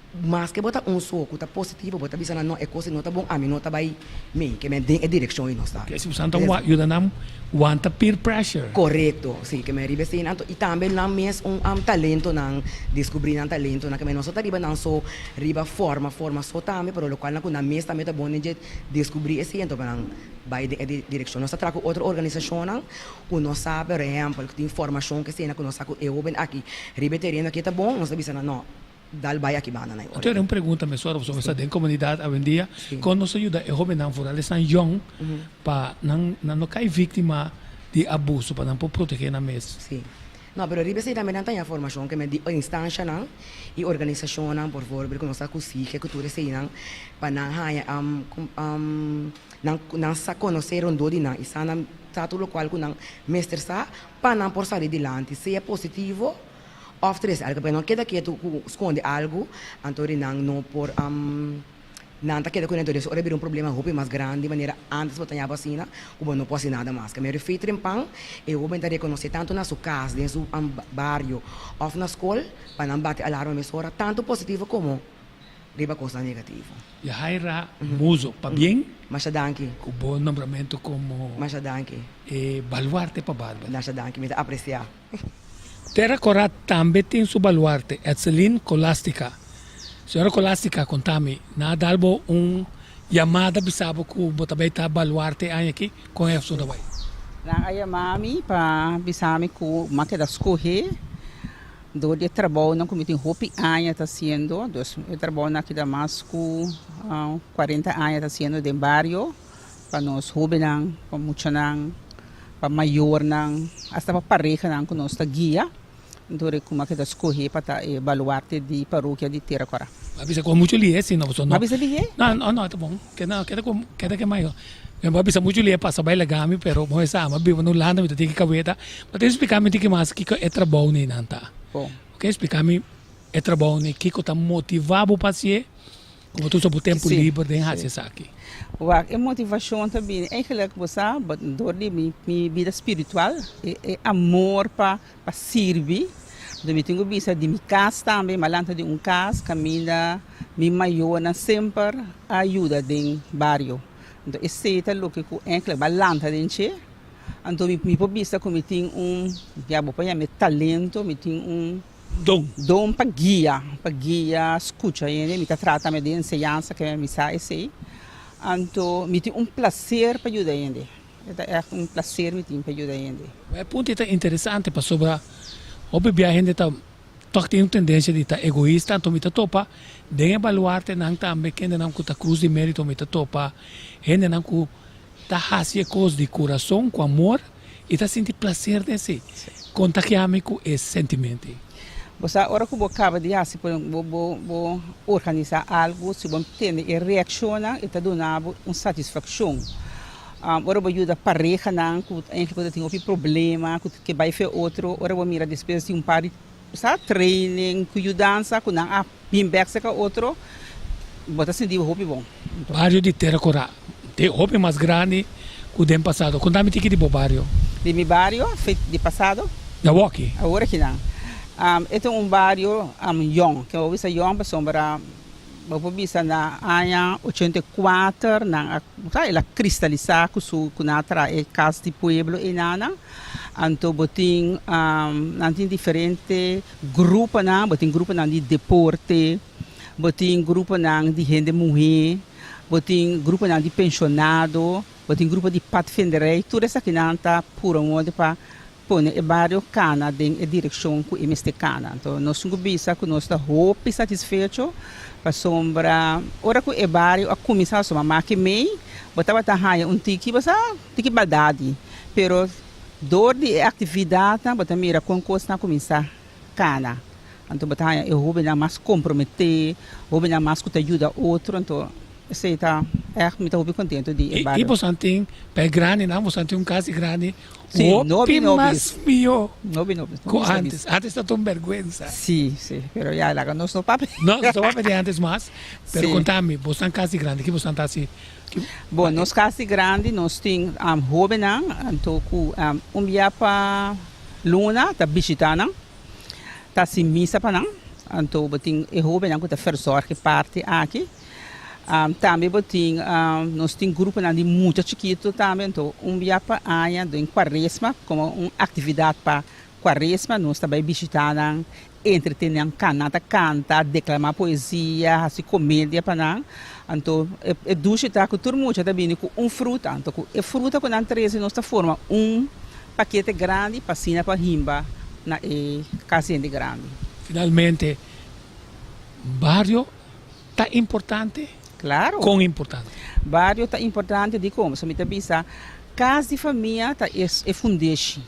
Maske bo ta un so ku ta positivo, bo ta bisa nan no e kos ei no ta bon, ami no ta bai mei, ke men den e direkshon ei nos ta. Ke si boso ta yuda nan wanta peer pressure. Korekto, si, ke men riba esei nan, i tambe nan mes un talentonan, deskubrí nan talentonan, ke men no so ta riba nan so, riba forma forma so tambe, pero lokual nan ku nan mes tambe ta bon den dje deskubrí esei, anto pa nan bai den e direkshon. Nos ta traha ku otro organisashonnan ku nos sa, por ehèmpel, ku tin formashon ke esei nan ku nos sa ku e hóben aki riba e tereno aki ta bon, nos ta bisa nan no. Dal bai aki banda na e ora. Anto era un pregunta mesora pasobra sa den komunidat awendia kon nos ta yuda e hobennan foral esnan yòn pa nan nan no kai víktima di abuso pa nan por protegé nan mes. Sí. No, pero riba esei tambe nan ta haña formashon ke men di instanshanan i organisashonnan por voorbeeld ku nos ta ku SIGE ku tur eseinan pa nan haña nan nan sa konosé rondó di nan i sa nan sa tur lokual ku nan mester sa pa nan por sali dilanti sea positivo Of trese algu, pero no keda ketu ku skonde algu, anto di nan no por nan ta keda ku nan, ora bira un problema hopi mas grandi manera antes bo ta ña bo asina ku bo no por hasi nada mas. Kambio refei trempan e hoben ta rekonosé tantu na su kas, den su bario of na skol pa nan bati alarma mesora tantu positivo komo riba kosnan negativo. Yahaira Muzo, pabien. Masha danki. Ku bo nombramentu komo. Masha danki. E baluarte pa Barber. Masha danki, mi ta apresiá. Terra Corá tambe tin su baluarte, Etseline Colastica. Señora Colastica, conta mi, na a dal bo un yamada bisa bo cu bo ta bay ta baluarte e aña aki? Con e asunto a bay? Nan a yama mi pa bisa mi cu m'a keda scoge. Dor di e trabounan ku mi tin hopi aña ta hasiendo, dus e trabounan aki ta mas ku kuarenta aña ta hasiendo den bario pa nos hobennan, pa muchanan, pa mayornan, asta pa parehanan ku nos ta guia. Dor e kuma ke ta skohe pa ta e baluarte di parokia di Tera Kora. Bo a bisa ku muchu lihe si no pasobra no. Bo a bisa lihe? No no no ta bon keda keda ku keda ke mayor. Bo a bisa muchu lihe pasa bai laga mi pero bo sa mi a biba na Hulanda mi ta tiki kabeta. Bo ta explica mi tiki mas kiko e trabou neinan ta. Bon. Ok explica mi e trabou nei kiko ta motiva bo pa hacié ku bo ta usa bo tempo liber den haci esaki. Wak e motivacion ta bini eigenlijk bo sa dor di mi mi bida spiritual e e amor pa pa sirbi anto mi tin ku bisa di mi kas tambe mi a lanta di un kas kaminda mi mayornan semper a yuda den bario anto esei ta loke ku eigenlijk bo a lanta den dje. Anto mi mi por bisa ku mi tin un, ya bo por yam'é talento, mi tin un Don. Don pa guia, pa guia, skucha hende, mi ta trata tambe di enseñansa ke mi sa esei. Anto mi tin un plaser pa yuda hende, e ta ègt un plaser mi tin pa yuda hende. E punto ei ta interesante pasobra hopi bia hende ta tòg tin un tendensia di ta egoista, anto mi ta topa den e baluartenan tambe kendenan ku ta krus di merito, mi ta topa hendenan ku Ta hasi e kos di kurason ku amor i ta sinti plaser den esei. Kontagiá mi ku e sentimentu ei. Bo sa ora ku bo kaba di hasi por bo bo bo organisá algu si bo tende e reakshonnan e ta duna bo un satisfakshon. Ora bo yuda parehanan ku eigenlijk ku ta tin hopi problema ku ke bai fe otro ora bo mira despues di un par di sa training ku yudansa ku nan a bin bek serka otro bo ta sinti bo hopi bon. Bario di Tera Kora te hopi mas grandi ku den pasado. Konta mi tiki di bo bario. Di mi bario di pasado? Na woki. Awor aki nan. E ta un bario yong. Ke bo bisa yong pasobra bo por bisa na aña 84 nan a el a kristalisá ku su ku nan a traha e kas di pueblo einanan. Anto bo tin nan tin diferente gruponan, bo tin gruponan di deporte, bo tin gruponan di hende muhé, bo tin gruponan di penshonado, bo tin grupo di padvinderij, tur esakinan ta pura modo pa pone e bario kana den e direkshon ku e mester kana. Anto nos tin ku bisa ku nos ta hopi satisfecho pasobra ora ku e bario a kuminsá suma maki mei bo tabata haña un tiki bo sa tiki baldadi pero dor di e aktividatnan bo ta mira kon kosnan a kuminsá kana. Anto bo ta haña e hóbennan mas komprometé, hóbennan mas ku ta yuda otro, anto esei ta ègt mi ta hopi kontentu di e I bario. boso tin pa e grandinan, boso tin un kas grandi Sí, hopi nobi nobi. mas mihó Nobi nobi, no ku bisa ántes. bisa. Ántes ta un bèrgwensa. Sí, sí, pero ya laga nos no papia. No, nos no papia di ántes mas, pero Sí. konta mi, boso nan kas di grandi, ki boso nan ta hasi? Ki Bon, nos kas di grandi nos tin hóbennan anto ku un bia pa luna ta bishitá nan. Ta hasi misa pa nan, anto bo tin e hobennan ku ta verzorg e parti aki. Tambe bo tin, nos tin gruponan di mucha chikitu tambe, anto un bia pa aña den kuaresma komo un aktividat pa kuaresma nos ta bai bishita nan, entretene nan, nan ta kanta, deklamá poesia, hasi komedia pa nan. Anto e dushi ta ku tur mucha ta bini ku un fruta, anto ku e fruta ku nan trese nos ta forma un pakete grandi pa asina pa himba na e kas hende grandi. Finalmente, bario ta importante? Claro. Kon importante? Bario ta importante dikon? Pasobra mi ta bisa kas di famia ta e fundeshi.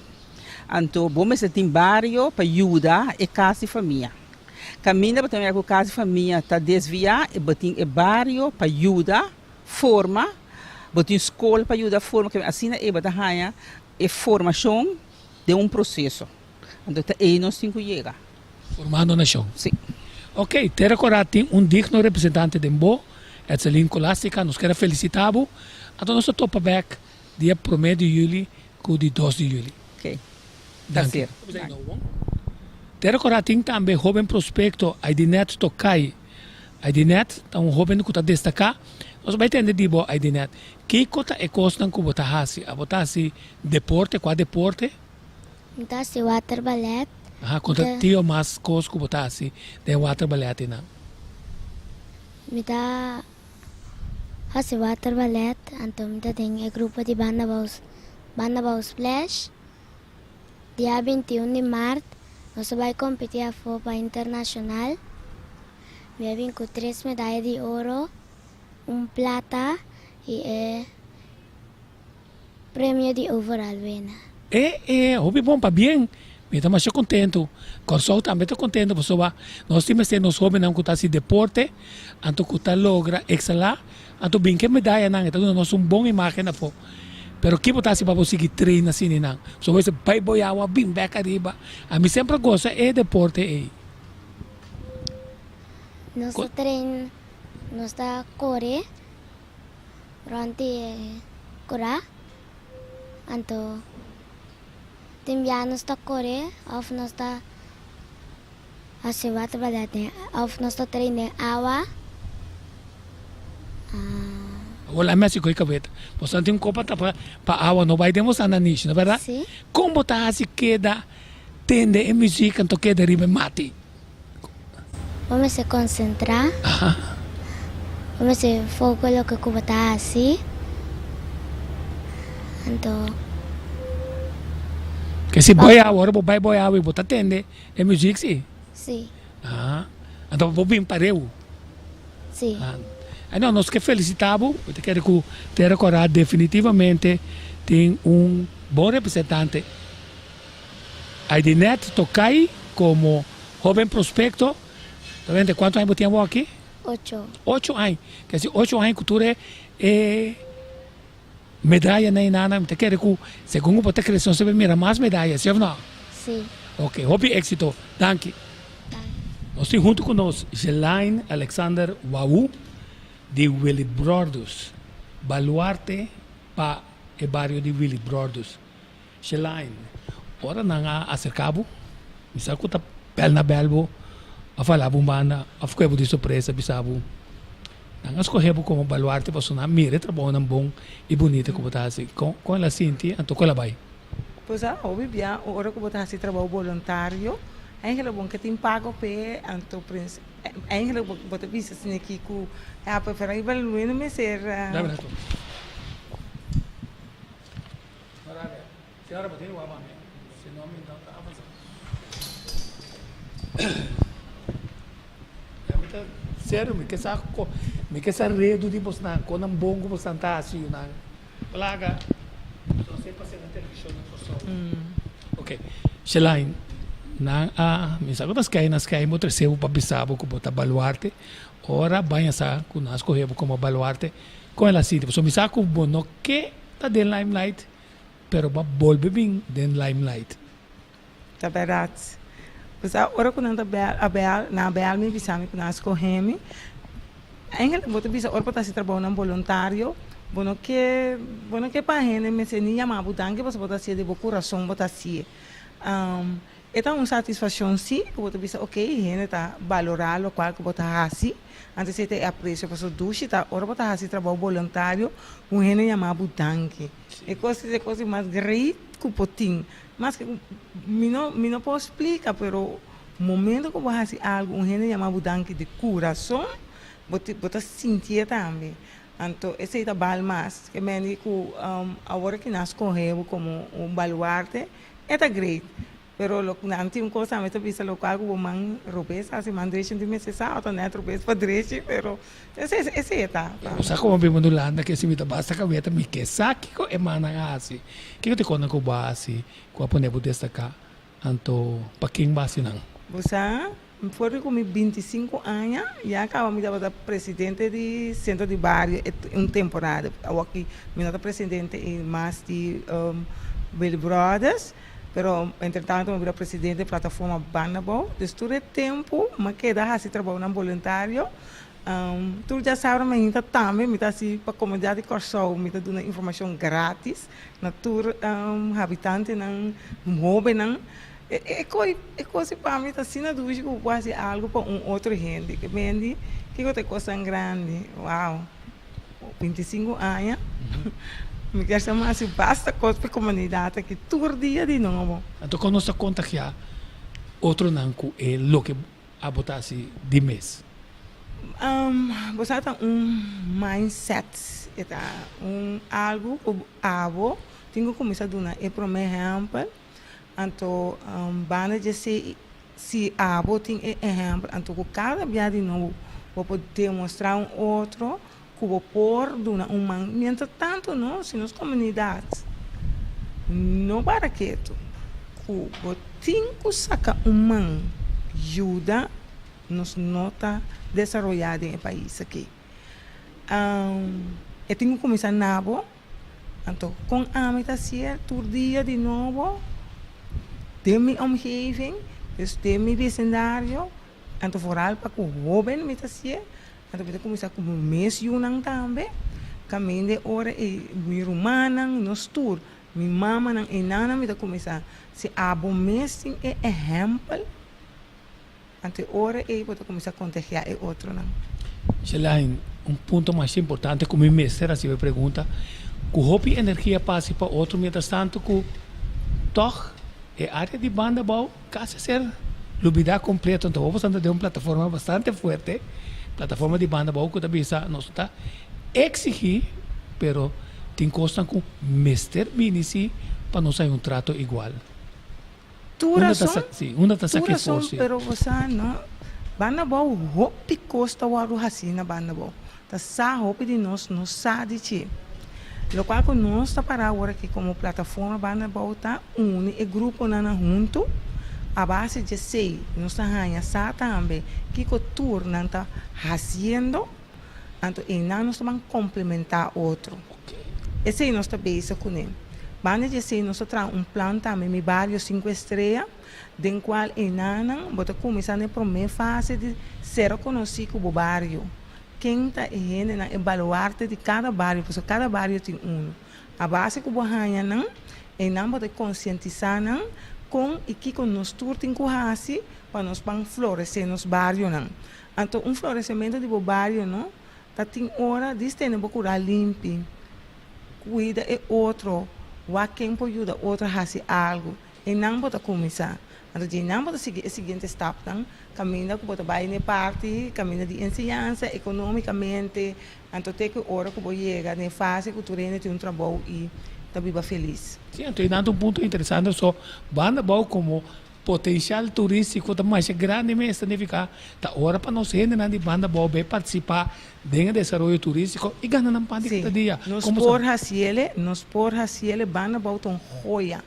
Anto bo mester tin bario pa yuda e kas di famia. Kaminda bo ta mira ku kas di famia ta desviá, bo tin e bario pa yuda forma, bo tin skol pa yuda forma, asina e bo ta haña e formashon den un proseso. Anto ta ei nos tin ku yega. Formando nashon. Sí. Ok, Tera Kora tin un digno representante den bo, Etzelin Colastica. Nos kier a felisitá bo. Anto nos ta topa bèk dia promé di yüli ku di dos di yüli. Ok. Danki. Placer. Tera Kora tin tambe hoben prospecto Aidinet Tokay. Aidinet ta un hoben ku ta destaká. Nos bai tende di bo Aidinet. Kiko ta e kosnan ku bo ta hasi? Abo ta hasi deporte? Kua deporte? Mi ta hasi waterballet. Aha, konta tio mas kos ku bo ta hasi den waterballet einan. Mi ta hasi waterballet, anto mi ta den e grupo di Banda Bou Splash. Dia 21 di mart. Nos a bai kompetí afó pa internashonal. Mi a bin ku tres medaya di oro, un plata i e premio di overall winner. E e hopi bon pabien. Mi ta masha kontentu. Kòrsou tambe ta kontentu pasobra nos tin mester nos hóbennan ku ta hasi deporte anto ku ta logra ekselá anto bin ku e medayanan e ta duna nos un bon imágen afó. Pero ki bo ta hasi pa bo sigui train asina nan? Pasobra bo mester bai boy awa bin bèk ariba. Ami semper a gosa e deporte ei. Nos ta train, nos ta kore rònt di e kurá anto. Tin bia nos ta kore òf nos ta hasi waterballet den òf nos ta train den awa. Awor la mester kohe kabeta. Boso tin un kopa tapa pa awa no bai den boso nanishi, no bèrdat? Si. Kon bo ta hasi keda tende e muzik anto keda riba e mati? Bo mester konsentrá. Bo mester foka loke ku bo ta hasi. Anto. Ke si bai awe, ora bo bai bai awe bo ta tende e muzik si? Si. Aha. Anto bo bin pareu? Si. Ah no, nos ke felisitá bo. Mi ta kere ku Tera Kòrá definitivamente tin un bon representante. Aidinet Tokay komo hoben prospekto. Ta wende kuantu aña bo tin awor aki? Ocho. Ocho aña. Ke si ocho aña ku tur e medayanan i nana, mi ta kere ku segun ku bo ta krese nos ta mira mas medaya, si òf no? Si. Ok, hopi éksito. Danki. Nos tin huntu ku nos Jelaine Alexander Wau di Willibrordus, baluarte pa e bario di Willibrordus. Shelaine, ora nan a aserká bo, mi sa ku ta bèl na bèl bo, a fala bo un banda, òf kue bo di sorpresa bisa bo, nan a skohe bo komo baluarte pasobra nan a mira e trabounan bon i bunita ku bo ta hasi. Kon kon el a sinti anto ku el a bai? Pues a hopi bia ora ku bo ta hasi trabou boluntario, eigenlijk bo ke tin pago p'e, anto eigenlijk bo ta bisa asina aki ku ya preferibel mi no mester. Serio mi ke sa mi ke sa redu di bosnan kon nan bon ku bosnan ta hasi yu nan plaga so se pasa na televishon na Kòrsou ok Shelaine nan a mi sa ku ta skei nan skei bo trese bo pa bisa bo ku bo ta baluarte ora baña sa ku nan a skohe bo komo baluarte kon el a sinti pasobra mi sa ku bo no ke Ta den limelight pero bo a bolbe bin den limelight. Ta bèrdat. Pues ora ku nan ta bèl a bèl nan a bèl mi bisa mi ku nan a skohe mi. Eigenlijk bo ta bisa ora bo ta hasi trabounan boluntario bo no ke bo no ke pa hende mester ni yama bo danki pasobra bo ta hasié di bo kurason bo ta hasié. E ta un satisfaccion si cu bo ta bisa ok hende ta balora locual cu bo ta haci, antes e ta e aprecio pasobra dushi ta ora bo ta haci trabou boluntario un hende yama bo danki e cos e cos di mas great cu por tin maske cu mi no mi no por splica pero momento cu bo haci algo un hende yama bo danki di curason bo bo ta sintié tambe anto esey ta bal mas ke mende cu awor ki nan scoge bo como un baluarte. E ta great, pero lo nan tin un cos tambe ta bisa locual cu bo man robes haci man drechi no tin mester sa o ta net robes pa drechi pero esey esey e ta. Bo sa como biba na Hulanda ke si mi ta basta cabeta mi ke sa kico e mannan a haci kico ta e cosnan cu bo a haci cu a pone bo destaca anto pa ken bo a haci nan. Bo sa for di cu mi binticinco aña ya caba mi tabata presidente di centro di bario un temporada awoki mi no ta presidente y mas di Willy Brothers pero entre tanto mi a bira presidente di plataforma Bandabou dus tur e tempo mi a keda haci trabounan boluntario tur djasabra mainta tambe mi ta haci pa comunidad di Corsou mi ta duna informacion gratis na tur habitantenan hobennan. E kos e kos pa mi ta asina dushi ku bo por hasi algu pa un otro hende ke bendi kiko ta e kosnan grandi wow bintisinku aña mi kier sa mi hasi basta kos pa e komunidat aki tur dia di nobo. Anto kon nos ta kontagiá otronan ku e loke abo ta hasi di mes? Bo sa ta un mindset e ta un algu ku abo tin ku kuminsá duna e promé ehèmpel. Anto banda di esei si abo tin e ehèmpel anto ku kada bia di nobo bo por demostrá un otro ku bo por duna un man. Mientras tanto no, si nos komunidat no para ketu ku bo tin ku saka un man yuda nos no ta desaroyá den e pais aki. E tin ku kuminsá na bo. Anto kon ami ta hasié tur dia di nobo den mi omgeving, dus den mi besindario, anto foral pa ku hóben mi ta hasié, anto mi ta kuminsá ku mi mes yunan tambe, kaminda e ora ei mi rumannan, nos tur, mi mamanan, einan mi ta kuminsá, si abo mes tin e ehèmpel. Anto e ora ei bo ta kuminsá kontagiá e otronan. Shelaine, un punto masha importante ku mi mester hasi bo e pregunta, ku hopi energia pa hasi pa otro mientras tanto ku tòg e área di banda abou kasi a ser lubidá kompleto. Anto bo ta den un plataforma bastante fuerte, plataforma di banda abou ku ta bisa nos ta eksigí pero tin kosnan ku mester bini si pa nos haña un trato igual. Tur Unda ta rason, sa, sí, unda ta tur saca e rason, for, sí. pero bo sa no, banda abou hopi kos ta wòrdu hasí na banda abou. Ta sa hopi di nos no sa di dje. Lokual ku nos ta pará awor aki komo plataforma banda abou ta uni e gruponan nan huntu, a base dje esei nos ta haña sa tambe kiko tur nan ta hasiendo, anto einan nos ta ban komplementá otro. Esei nos ta bezig kuné. Banda di esei nos ta traha un plan tambe Mi Bario Sinku Estrea, den kual enanan bo ta kuminsá na e promé fase di ser konosí ku bo bario. Ken ta e hendenan, e baluarte di kada bario, pasobra kada bario tin unu. A base ku bo haña nan, einan bo ta konsientisá nan kon i kiko nos tur tin ku hasi pa nos ban floresé nos barionan. Anto un floresementu di bo bario no Ta tin ora di stende bo kura limpi, kuida e otro, wak ken por yuda otro hasi algu. Einan bo ta kuminsá. Anto dje einan bo ta sigui e siguiente stapnan, kaminda ku bo ta bai n'e parti kaminda di enseñansa, ekonómikamente, anto te ku ora ku bo yega n'e fase ku tur hende tin un trabou i ta biba felis. Sí, anto einan ta un punto interesante. So, banda abou komo Potencial turistico ta masha grandi mes, ta nifica ta ora pa nos hendenan di banda abou bay participa den e desaroyo turistico y gana nan pan di Sí, cada dia. nos Como por sa? haciele, nos por haciele, banda abou ta un joya.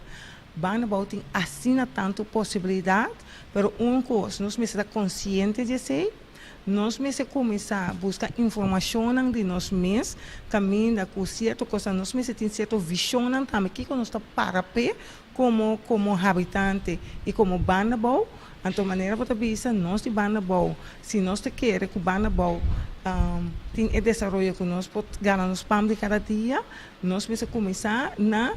Banda abou tin asina tanto posibilidad, pero un cos, nos mester ta consciente di esey, nos mester cuminsa busca informacionnan di nos mes, caminda cu cierto cosnan, nos mester tin cierto visionnan tambe, kico nos ta para p'e, Komo komo habitante i komo banda bou, anto manera bo ta bisa nos di banda bou, si nos ta kere ku banda bou tin e desaroyo ku nos por gana nos pan di kada dia, nos mester kuminsá na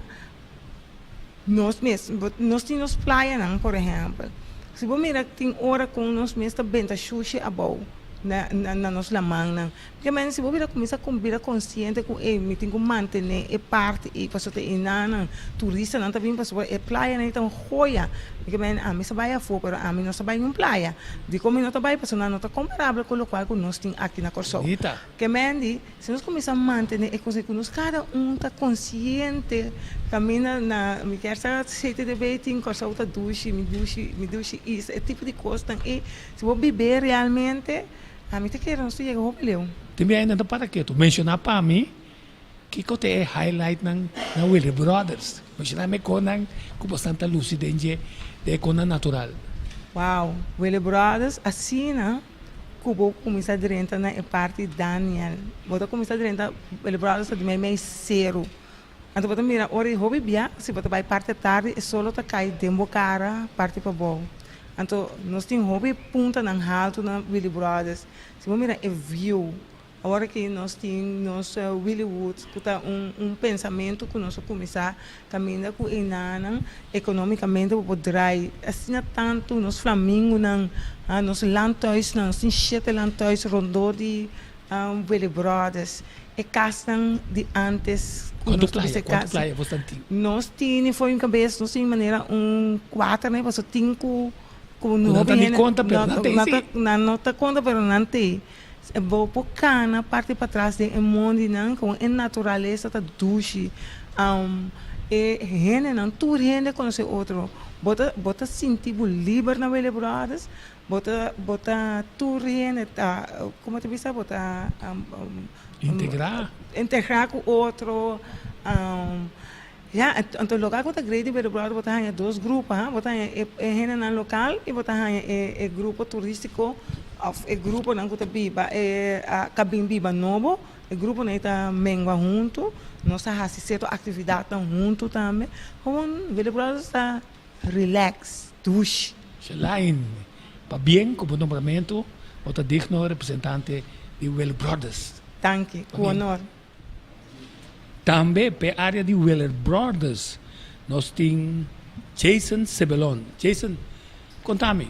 nos mes. Nos tin nos playanan por ehèmpel, si bo mira tin ora kon nos mes ta benta shushi abou na na nos lamannan. Kemende si bo bira kuminsá ku bira konsiente ku ey mi tin ku mantené e parti ei pasobra ta enanan turistanan ta bin pasobra e playanan ei ta un joya. Mi kemende ami sa bai afó pero ami no sa bai niun playa. Dikon mi no ta bai? Pasobra nan no ta komparabel ku lokual ku nos tin aki na Kòrsou. Kemende si nos kuminsá mantené e kos ei ku nos kada un ta konsiente kaminda na mi kier sa CTDB tin Kòrsou ta dushi mi dushi mi dushi isla e tipo di kosnan ei si bo bib'é realmente. Ami ta kere nos ta yega hopi leu. Tin bia ainda ta para ketu. Menshoná pa mi kiko ta e highlightnan na Willy Brothers. Menshoná mi e konan ku bosan ta lusi den dje den e konan natural. Wow, Willy Brothers asina ku bo kuminsá drenta na e parti Daniel. Bo ta kuminsá drenta Willy Brothers ta di meimei seru. Anto bo ta mira ora di hopi bia, si bo ta bai parti atardi e solo ta kai den bo kara parti pabou. Anto nos tin hopi puntanan haltu na Willy Brothers. Si bo mira e view, awor aki nos tin nos Willy Woods ku ta un un pensamentu ku nos a kuminsá kaminda ku enanan ekonomikamente bo por drai asina tantu nos flamingonan, nos landhuisnan, nos tin shete landhuis rondó di Willy Brothers. E kasnan di antes ku Kuantu nos playa, bisa kuantu kas. playa bos tan tin? Nos tini for un kabes, nos tin manera un kuater ne pasobra tin ku ku Ku nan hopi ta di hende konta pero no nan tei nan si. ta nan no ta konta pero nan tei. Bo por kana parti patras den e mondinan kon e naturalesa ta dushi. E hendenan tur hende konosé otro. Bo ta bo ta sinti bo liber na Willibrordus, bo ta bo ta tur hende ta como ta bisa bo ta Integrá. Integrá ku otro. Ya, anto loke ku ta great di Willibrordus bo ta haña dos grupo ha, bo ta haña e e hendenan lokal i bo ta haña e e grupo turístiko òf e gruponan ku ta biba e a ka bin biba nobo. E gruponan ei ta mengua huntu, nos ta hasi sierto aktividatnan huntu tambe. Gewoon Willibrordus ta relax, dushi. Shelaine, pabien ku bo nombramentu, bo ta digno representante di Willibrordus. Danki, ku honor. Tambe p'e área di Willibrordus nos tin Jason Sebelon. Jason, konta mi,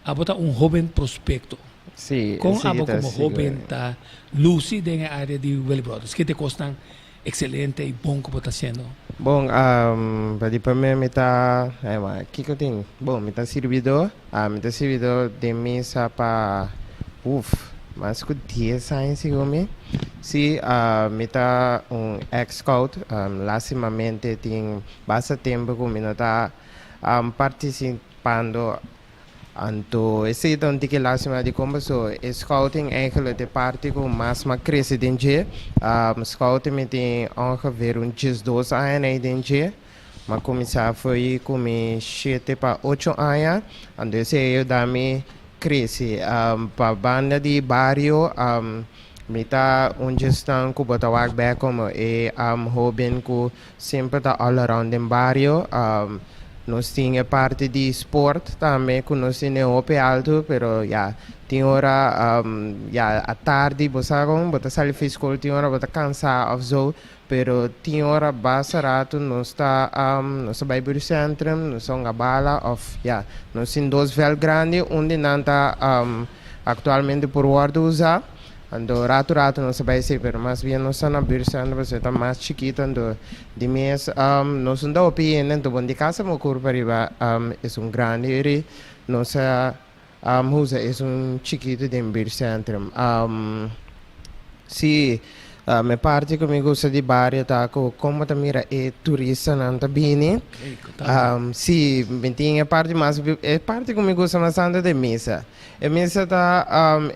abo ta un hóben prospekto. Sí, Kon esei abo ta komo sigur. hóben ta lusi den e área di Willibrordus? Ki ta e kosnan ekselente i bon ku bo ta hasiendo? Bon, pa di promé mi ta, ema, kiko tin? Bon, mi ta sirbidó, mi ta sirbidó den misa pa, uf, mas ku dies aña sigur mi. Sí, mi ta un ex scout, lastimamente tin basta tempu ku mi no ta partisipando. Anto esei ta un tiki lastima di kon paso e scouting eigenlijk ta e parti ku mas m'a krese den dje. Scouting mi tin ongeveer un diesdos aña nei den dje. M'a kuminsá fo'i ku mi shete pa ocho aña. Anto esei a yuda mi krese. Pa banda di bario mi ta un djesnan ku bo ta wak bek komo e hoben ku Semper ta all around den bario. Nos tin e parti di sport tambe ku nos tin den hopi alto pero ya tin ora ya atardi bo sa kon bo ta sali for skol tin ora bo ta kansa of zo pero tin ora basta rato nos ta nos ta bai buurtcentrum nos ta hunga bala of ya nos tin dos veld grandi un di nan ta aktualmente por wordo usa. Anto ratu ratu nos ta bai esei pero mas bien nos ta na buurtcentrum pasobra e ta mas chikito anto di mes nos no ta hopi hende anto bon di casa bo curpa riba esun grandi eri nos a usa esun chikito den buurtcentrum. Si e parti ku mi gusta di bario ta ku kon bo ta mira e turistanan ta bini. Si mi tin e parti mas e parti ku mi gusta mas tantu ta e misa. E misa ta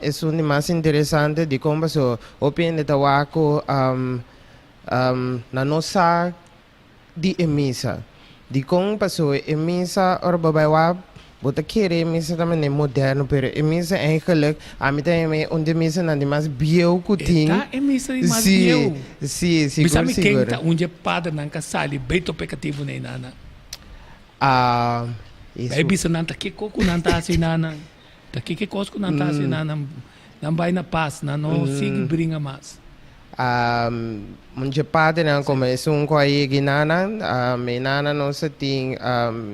esun di mas interesante dikon paso hopi hende ta wak ku nan no sa di e misa. Dikon paso e misa ora bo bai wak bo ta kere e misa ta manera moderno pero e misa eigenlijk ami ta yama un di e misanan di mas bieu ku tin. E ta e misa di mas bieu. Si, si, sigur Bisa mi sigur. ken ta un dje padernan ka sali bay tope katibu na e nana. Ah, Bai bisa nan ta kiko ku nan ta hasi nanan. Ta kiko kos ku nan ta hasi nanan. Nan bai na pas, nan no sigui bringa mas. Ah, un dje padernan komo esun ku a yega nanan, mi nana nos a tin,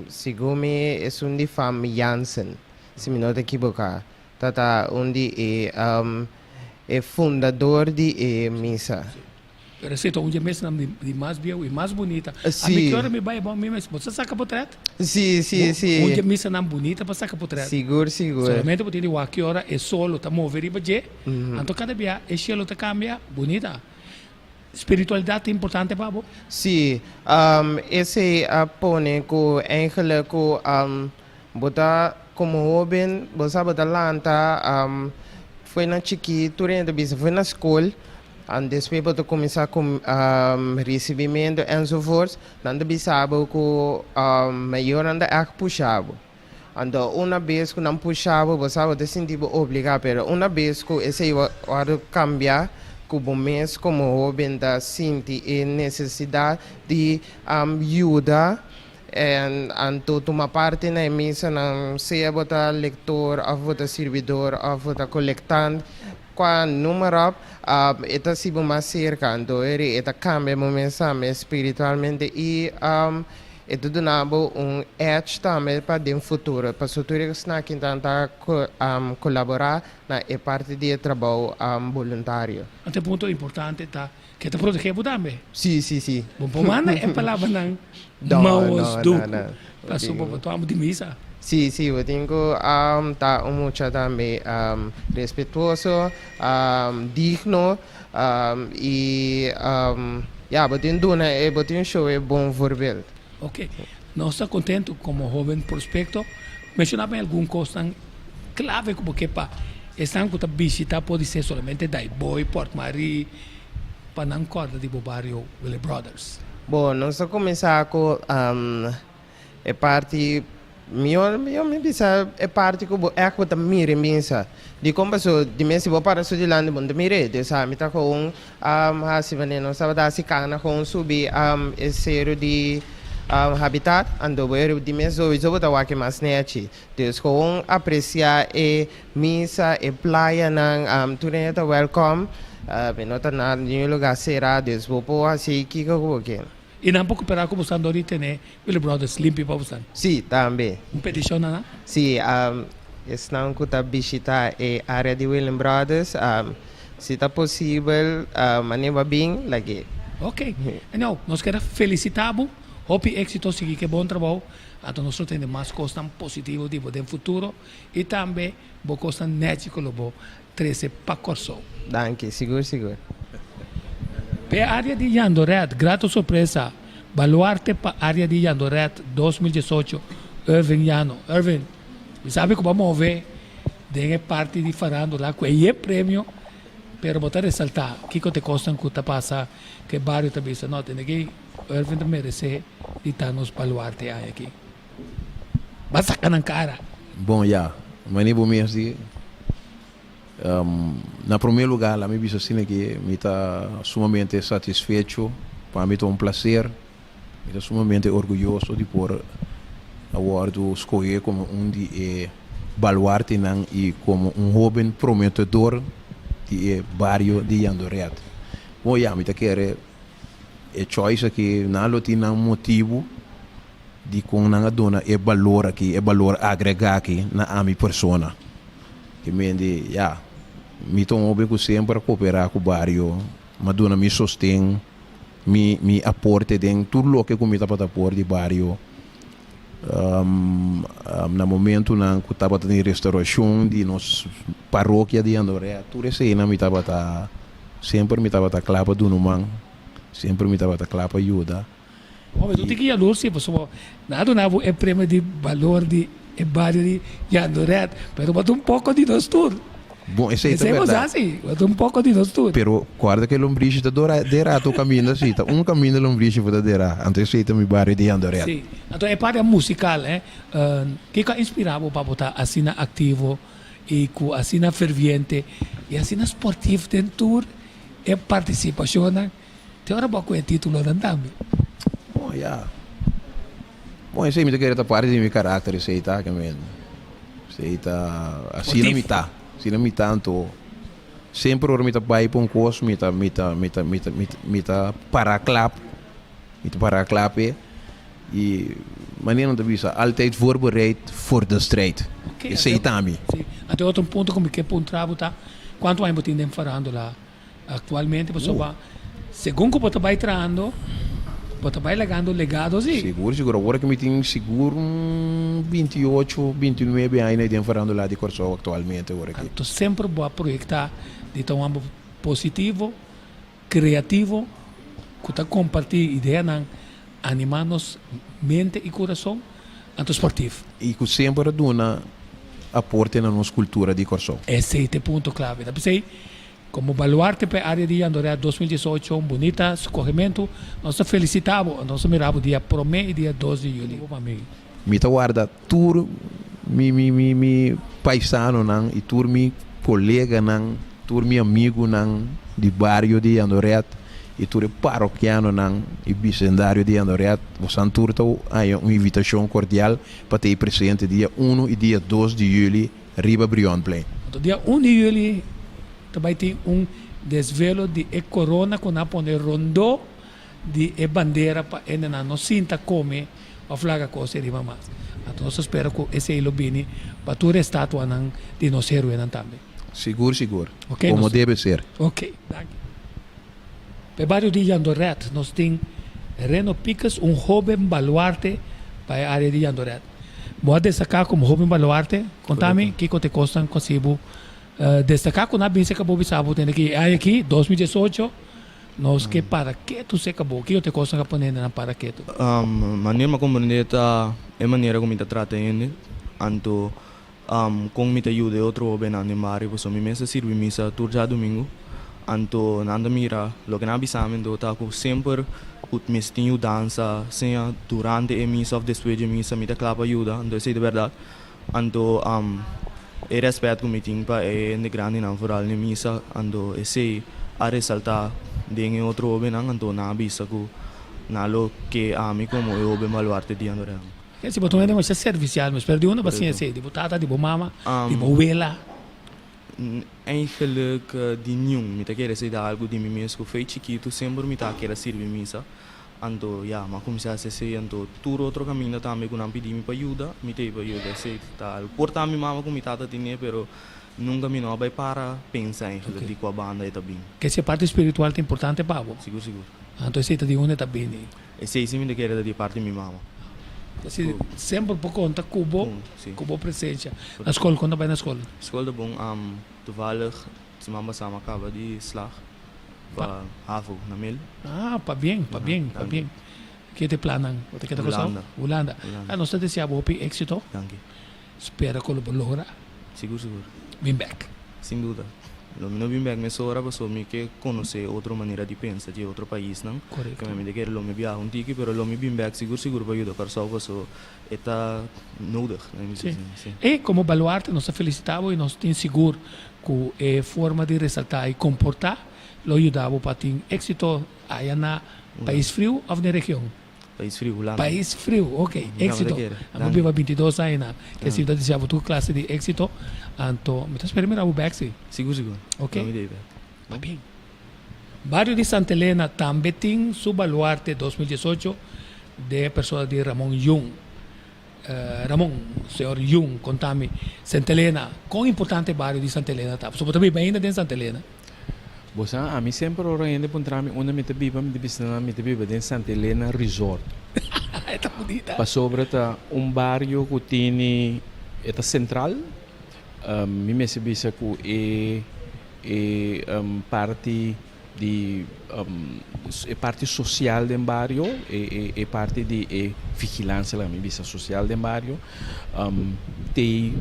segun mi esun di fam Jansen, si mi no ta ekiboká, ta ta un di e e fundador di e misa. Pero si ta un dje mesnan di mas bieu i mas bunita. Si. Ami ki ora mi bai bon mi mes. Bo sa saka potret? Si, si, si. Un dje misanan bunita pa saka potret. Sigur, sigur. Solamente bo tin di wak ki ora e sol lo ta move riba dje. Anto kada bia e shelo ta kambia. Bunita. Spiritualidat ta importante pa bo? Si. Esei a pone ku eigenlijk ku bo ta komo hoben bo sa bo ta lanta fo'i na chikí tur hende ta bisa fo'i na skol. An despues bo ta kuminsá ku risibimentu enzovoorts, nan ta bisa bo ku mayornan ta ègt pusha bo. Anto una bes ku nan pusha bo, bo sa bo ta sinti bo obligá, pero una bes ku esei wòrdu kambiá, ku bo mes komo hóben ta sinti e nesesidat di yuda anto tuma parti na e misanan, sea bo ta lektor òf bo ta sirbidor òf bo ta kolektant, Kua numer op, e ta hasi bo mas serka, anto eri e ta kambia bo mes tambe spiritualmente i e ta duna bo un edge tambe pa den futuro. Pasobra tur e kosnan aki nan ta kolaborá na e parti di e trabou boluntario. Anto e punto importante ta ke ta protegé bo tambe. Si, si, si. Bo por manda e palabranan maos duru pasobra bo ta amo di misa. Si, si, bo tin ku ta un mucha tambe respetuoso, digno i ya, bo tin duna e, bo tin show e bon voorbeeld. Ok. Nos ta kontentu komo hoben prospekto. Menshoná pa mi algun kosnan klave ku bo ke pa esnan ku ta bishitá podisé solamente Daaibooi, Port Marie, pa nan kòrda di bo bario Willy Brothers. Bon, nos ta kuminsá ku e parti mihó, mihó mi bisa e parti ku bo ègt bo ta mira e misa. Dikon? Pasobra di mes si bo para su dilanti bo no ta mir'é. Dus ami ta gewoon hasi manera nos tabata hasi kana gewoon subi e seru di Habitat, anto bo e di mes sowieso bo ta wak e mas nechi. Dus gewoon aprecia e misa, e playanan, tur hende ta welcome, mi no ta na niun lugar cera, dus bo por haci kico cu bo kier. Y nan por coopera cu bosan dor di tene Willy Brothers limpi pa bosan? Si, tambe. Un peticion na nan? Si, esnan cu ta bishita e area di Willy Brothers, si ta posibel, manera bo bin, lag'e. Ok. Anyhow, nos kier a felicita bo, hopi exito, sigui cu e bon trabou. Anto nos lo tende mas kosnan positivo di bo den futuro i tambe bo kosnan nèchi ku lo bo trese pa Kòrsou. Danki, sigur sigur. P'e área di Jandoret, grato sorpresa, Baluarte pa área di Jandoret 2018, Irvin Jano. Irvin, mi sabi ku bo a move den e parti di farándula ku e ye premio, pero bo ta resaltá kiko t'e kosnan ku ta pasa ku e bario ta bisa, no, tende ki Irvin ta meresé. Di ta nos baluarte e aña aki. Ba saca nan cara. Bon ya, mane bo mes di, na prome lugar la mi bisa asina ke mi ta sumamente satisfecho, pa mi ta un placer, mi ta sumamente orguyoso di por a wordo scoge como un di e baluartenan y como un hoben prometedor di e bario di Jandoret. Bon ya, mi ta kere. E choice aki nan lo tin nan motibu di kon nan a duna e balor aki, e balor agrega aki na ami persona. Ke mende ya, mi ta un hoben ku semper a koperá ku bario, m'a duna mi sosten, mi mi aporte den tur loke ku mi tabata por di bario. Na momentunan ku tabata tin restaurashon di nos parokia di Andorea, tur eseinan mi tabata, semper mi tabata kla pa duna un man, semper mi tabata kla pa yuda. Hombre, tu tin ki yalur si, pasobra nan a duna bo e premio di balor di e bario di Jandoret, pero bo ta un poko di nos tur. Bon, esei ta Esei bo berdad. sa si, bo ta un poko di nos tur. Pero corda cu e lombrishi ta dora dera tur caminda si, ta un caminda lombrishi por ta dera, anto esei ta mi bario di Jandoret. Si, anto e parti musical, eh, kico a inspira bo pa bo ta asina activo y cu asina ferviente y asina sportief den tur e participacionnan? Te ora bo a cu e titulonan tambe. Bon, ya. Bon, esei mi ta kere ta parti di mi karakter, esei ta ke men. Esei ta, asina mi ta, asina mi ta, anto semper ora mi ta bai pa un kos mi ta, mi ta, mi ta, mi ta, mi ta, mi ta para klap, mi ta para klap e, i manera nan ta bisa, altijd voorbereid voor de strijd. Esei ta mi. Si, anto otro punto ku mi ke puntra bo ta, kuantu aña bo tin den farándula? Actualmente pasobra segun cu bo ta bay trahando bo ta bay lagando legado si. Sigur sigur awor aki mi tin sigur un 28 29 aña den farándula di Kòrsou actualmente awor aki. Anto semper bo a proyecta di ta un homber positivo, creativo cu ta comparti ideanan anima nos mente y curason anto sportief. Y cu semper a duna aporte na nos cultura di Kòrsou. Esey ta e punto clave. Ta p'esey Como baluarte pa e area di Jandorea 2018 un bunita scogementu, nos ta felicita bo, nos ta mira bo dia prome y dia dos di juli. Mi ta warda tur mi mi mi mi paisanonan y tur mi coleganan, tur mi amigunan di bario di Jandoret y tur e parokianonan y bisendario di Jandoret, bosan tur ta haña un invitacion cordial pa ta ei presente dia uno y dia dos di juli riba Brionplein. Anto dia un di juli ta bai tin un desvelo di e corona cu nan a pone rondó di e bandera pa hendenan no sinta come of laga cos ei riba mas. Anto nos ta spera cu esey lo bini pa tur e statuanan di nos heroenan tambe. Sigur sigur. Ok, Como nos debe ser. Ok, danki. Pa e bario di Jandoret nos tin Reno Piques, un hoben baluarte pa e area di Jandoret. Bo a destaká komo hoben baluarte. Konta mi kiko ta e kosnan ku hasi bo destaká ku nan a binse ka bo bisa bo tende ki e aña aki, 2018. Nos ke para ketu serka bo. Kiko ta e kosnan ku a pone hendenan para ketu? Manera mi a komprendé ta e manera ku mi ta trata hende, anto kon mi ta yuda e otro hóbennan den bario pasobra mi mes ta sirbi misa tur djadumingu, anto nan ta mira loke nan a bisa mi anto ta ku semper ku mester tin yudansa sea durante e misa òf despues di e misa mi ta kla pa yuda, anto esei ta bèrdat. Anto e rèspèt ku mi tin pa e hende grandinan foral den misa, anto esei a resaltá den e otro hóbennan, anto nan a bisa ku nan lo ke ami komo e hóben baluarte di Andorrean. Si bo ta un hende masha servisial, mi spera di unda bo a siña esei? Di bo tata, di bo mama, di bo wela? Eigenlijk di niun. Mi ta kere esei ta algu di mi mes ku fei chikitu semper mi ta kere sirbi misa. Anto ya, mi a kuminsá hasi esei, anto tur otro kaminda tambe ku nan pidi mi pa yuda, mi ta ei pa yuda. Esei ta algu. Por ta mi mama ku mi tata tine, pero nunka mi no a bai para pensa eigenlijk di kua banda e ta bin. Ke si e parti spiritual ta importante pa bo? Sigur, sigur. Anto esei ta di unda e ta bini? Esei si mi ta kere ta di parti mi mama. Asina semper por konta ku bo, ku bo presensia. Na skol, kon ta bai na skol? Skol ta bon. Toevallig siman pasá mi a kaba di slag pa havo na mil. Ah, pabien, pabien, pabien. Ke ta e plannan? Bo ta keda Kòrsou? Hulanda. Hulanda. Hulanda. Ah, nos ta desea bo hopi éksito. Danki. Spera ku lo bo logra. Sigur, sigur. Bin bèk. Sin duda. Lo mi no bin bèk mesora pasobra mi ke konosé otro manera di pensa di otro paisnan. Korekto. Keme mi ta kere lo mi biaha un tiki, pero lo mi bin bèk sigur sigur pa yuda Kòrsou pasobra e ta nodig. Sí. E komo baluarte nos ta felisitá bo i nos tin sigur ku e forma di resaltá i komportá lo yuda bo pa tin éksito aya na pais friu òf den region. Pais friu, Hulanda. Pais friu, ok. Éxito. Amo biba 22 aña na. Ke si mi ta desea bo tur clase di éxito. Anto mi ta spera mira bo bek si. Sigur, sigur. Ok. Lo mi dei bek. Ta bien. Bario di Santa Elena tambe tin su baluarte 2018 den e persona di Ramon Jung. Ramon, señor Jung, konta mi, Santa Elena, kon importante e bario di Santa Elena ta? Pasobra bo ta biba ainda den Santa Elena. Bo sa, ami semper ora hende puntra mi unda mi ta biba, mi ta bisa nan mi ta biba den Santa Elena Resort. E ta bunita. Pasobra ta un bario ku tini, e ta sentral, mi mester bisa ku e e parti di e parti sosial den bario, e e parti di e vigilansia laga mi bisa sosial den bario, tei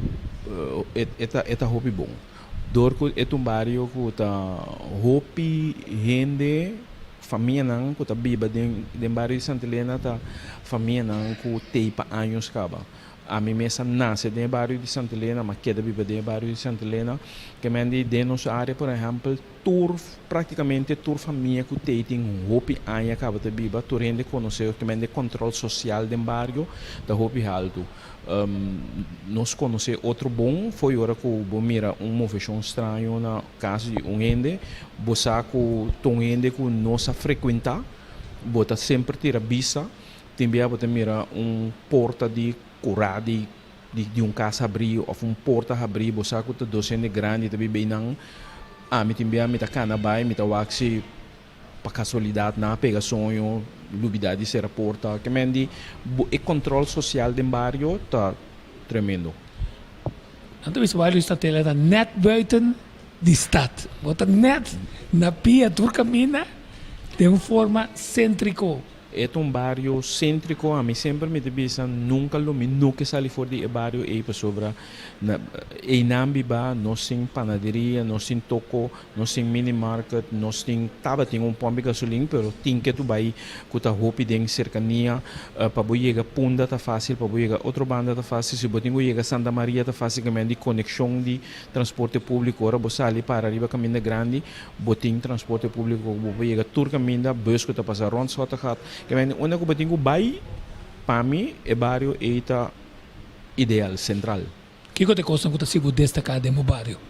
e ta e ta hopi bon. Dor ku e ta un bario ku ta hopi hende, famianan ku ta biba den den bario di Santa Elena ta famianan ku tei pa años kaba. Ami mes a nase den e bario di Santa Elena, mi a keda biba den e bario di Santa Elena. Ke men di den nos área por ehèmpel tur práktikamente tur famia ku tei tin hopi aña kaba ta biba, tur hende konosé, ke men di kòntròl sosial den bario ta hopi haltu. Nos konosé otro bon fo'i ora ku bo mira un moveshon straño na kas di un hende, bo sa ku ta un hende ku no sa frekuentá, bo ta semper tira bisa, tin bia bo ta mira un porta di kurá di di un kas habrí òf un porta habrí, bo sa ku ta dos hende grandi ta biba einan, ami tin bia mi ta kana bai mi ta wak si. Pa kasualidat nan a pega soño, lubidá di sera porta. Ke men di bo e kòntròl sosial den bario ta tremendo. Nan ta bisa bario di Statela ta nèt buiten di stat. Bo ta nèt na pia tur kaminda den un forma séntriko. E ta un bario séntriko. Ami semper mi ta bisa nunka lo mi no ke sali for di e bario ei pasobra na einan biba nos tin panaderia, nos tin toko. Nos tin mini market, nos tin tabatin un pòmp di gasolin pero tin ke tu bai ku ta hopi den serkania. Pa bo yega Punda ta fásil, pa bo yega otro banda ta fásil, si bo tin ku yega Santa Maria ta fásil ke men di konekshon di transporte públiko. Ora bo sali para riba kaminda grandi bo tin transporte públiko ku bo por yega tur kaminda, bùs ku ta pasa rònt Schottegat. Ke men unda ku bo tin ku bai, pa mi e bario ei ta ideal, sentral. Kiko ta e kosnan ku ta sibu destaká den bo bario?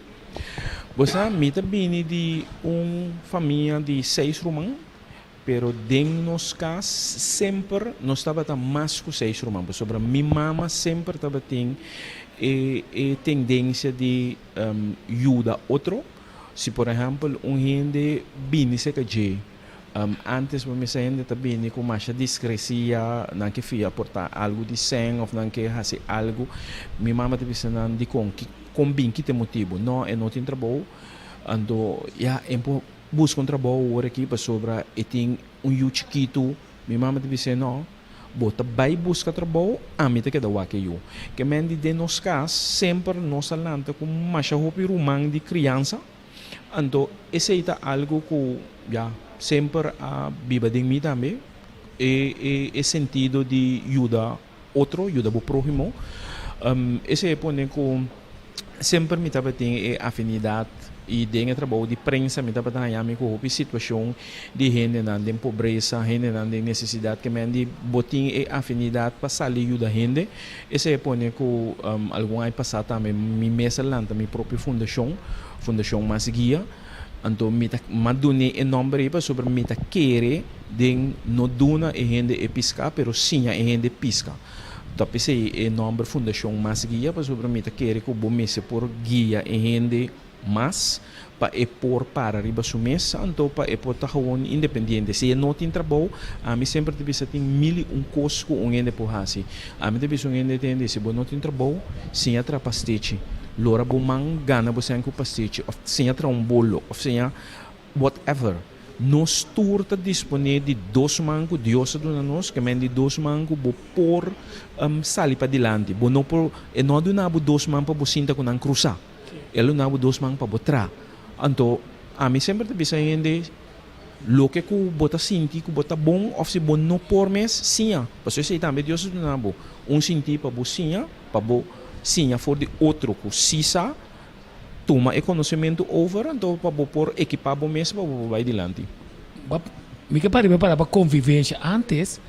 Bo sa, mi ta bini di un famia di seis ruman, pero den nos kas semper nos tabata mas ku seis ruman, pasobra mi mama semper tabatin e e tendensia di yuda otro. Si por ehèmpel un hende bini serka dje, Antes bo mester hende ta bini ku masha diskresia, nan ke fia por ta algu di sèn òf nan ke hasi algu. Mi mama ta bisa nan dikon, kon bin ki ta e motibu? No, e no tin trabou, anto ya e por. buska un trabou awor aki pasobra e tin un yu chikitu. Mi mama ta bis'é, No, bo ta bai buska trabou, ami ta keda wak e yu. Ke men di den nos kas semper nos a lanta ku masha hopi ruman di kriansa, anto esei ta algu ku ya semper a biba den mi tambe, e e e sentido di yuda otro, yuda bo próhimo. Esei a pone ku semper mi tabatin e afinidat i den e trabou di prensa mi tabata haña mi ku hopi situashon di hendenan den pobresa, hendenan den nesesidat ke men di bo tin e afinidat pa sali yuda hende. Esei a pone ku algun aña pasá tambe mi mes a lanta mi propio fundashon, Fundashon Mas Guia. Anto mi ta m'a dun'é e nòmber ei pasobra mi ta kere den no duna e hende e piská pero siña e hende piska. Ta p'esei e nòmber Fundashon Mas Guia pasobra mi ta kere ku bo mester por guia e hende mas pa e por para riba su mes anto pa e por ta gewoon independiente. Si e no tin trabou, ami semper ta bisa tin mil i un kos ku un hende por hasi. Ami ta bisa un hende tende si bo no tin trabou, siña traha pastechi. Lora bo man gana bo sèn ku pastechi òf siña traha un bolo òf siña whatever. Nos tur ta disponé di dos man ku Dios a duna nos, ke men di dos man ku bo por sali padilanti. Bo no por, e no a duna bo dos man pa bo sinta ku nan krusá. El a duna bo dos man pa bo traha. Anto, ami semper ta bisa hende, loke ku bo ta sinti ku bo ta bon òf si bo no por mes, siña. Pasobra esei tambe Dios a duna bo un sintí pa bo siña, pa bo siña for di otro ku sí sa. Tuma e konosementu over anto pa bo por ekipá bo mes pa bo por bai dilanti. Mi ke pariba para pa konvivensha. Antes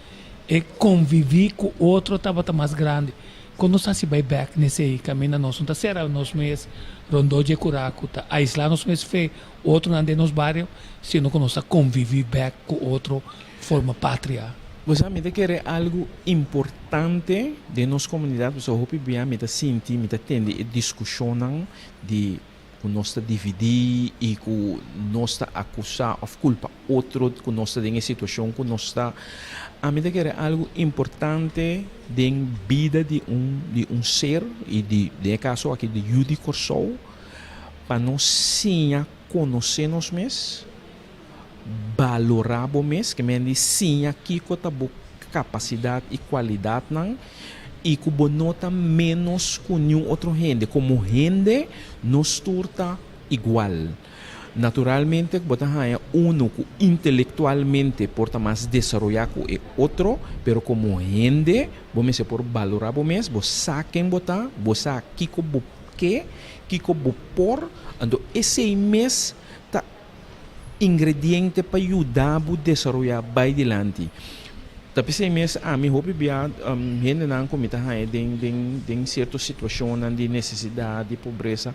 e konviví ku otro tabata mas grandi. Kon nos hasi bai bèk n'esei kaminda nos no ta sera nos mes rondó dje kurá ku ta aislá nos mes fe otronan den nos bario, sino ku nos ta konviví bèk ku otro forma patria. Bo sa, mi ta kere algu importante den nos komunidat, pasobra hopi bia mi ta sinti, mi ta tende e diskushonnan di ku nos ta dividí i ku nos ta akusá òf kulpa otro ku nos ta den e situashon ku nos ta. Ami ta kere algu importante den bida di un di un ser i di den e kaso aki di yu di Kòrsou pa nos siña konosé nos mes. Balorá bo mes, ke men di siña kiko ta bo kapasidat i kualidatnan i ku bo no ta ménos ku niun otro hende. Komo hende nos tur ta igual. Naturalmente ku bo ta haña unu ku intelektualmente por ta mas desaroyá ku e otro, pero komo hende bo mester por balorá bo mes, bo sa ken bo ta, bo sa kiko bo ke, kiko bo por, anto esei mes ta ingrediente pa yuda bo desaroyá bai dilanti. Ta p'esei mes ami hopi bia hendenan ku mi ta haña den den den sierto situashonnan di nesesidat, di pobresa,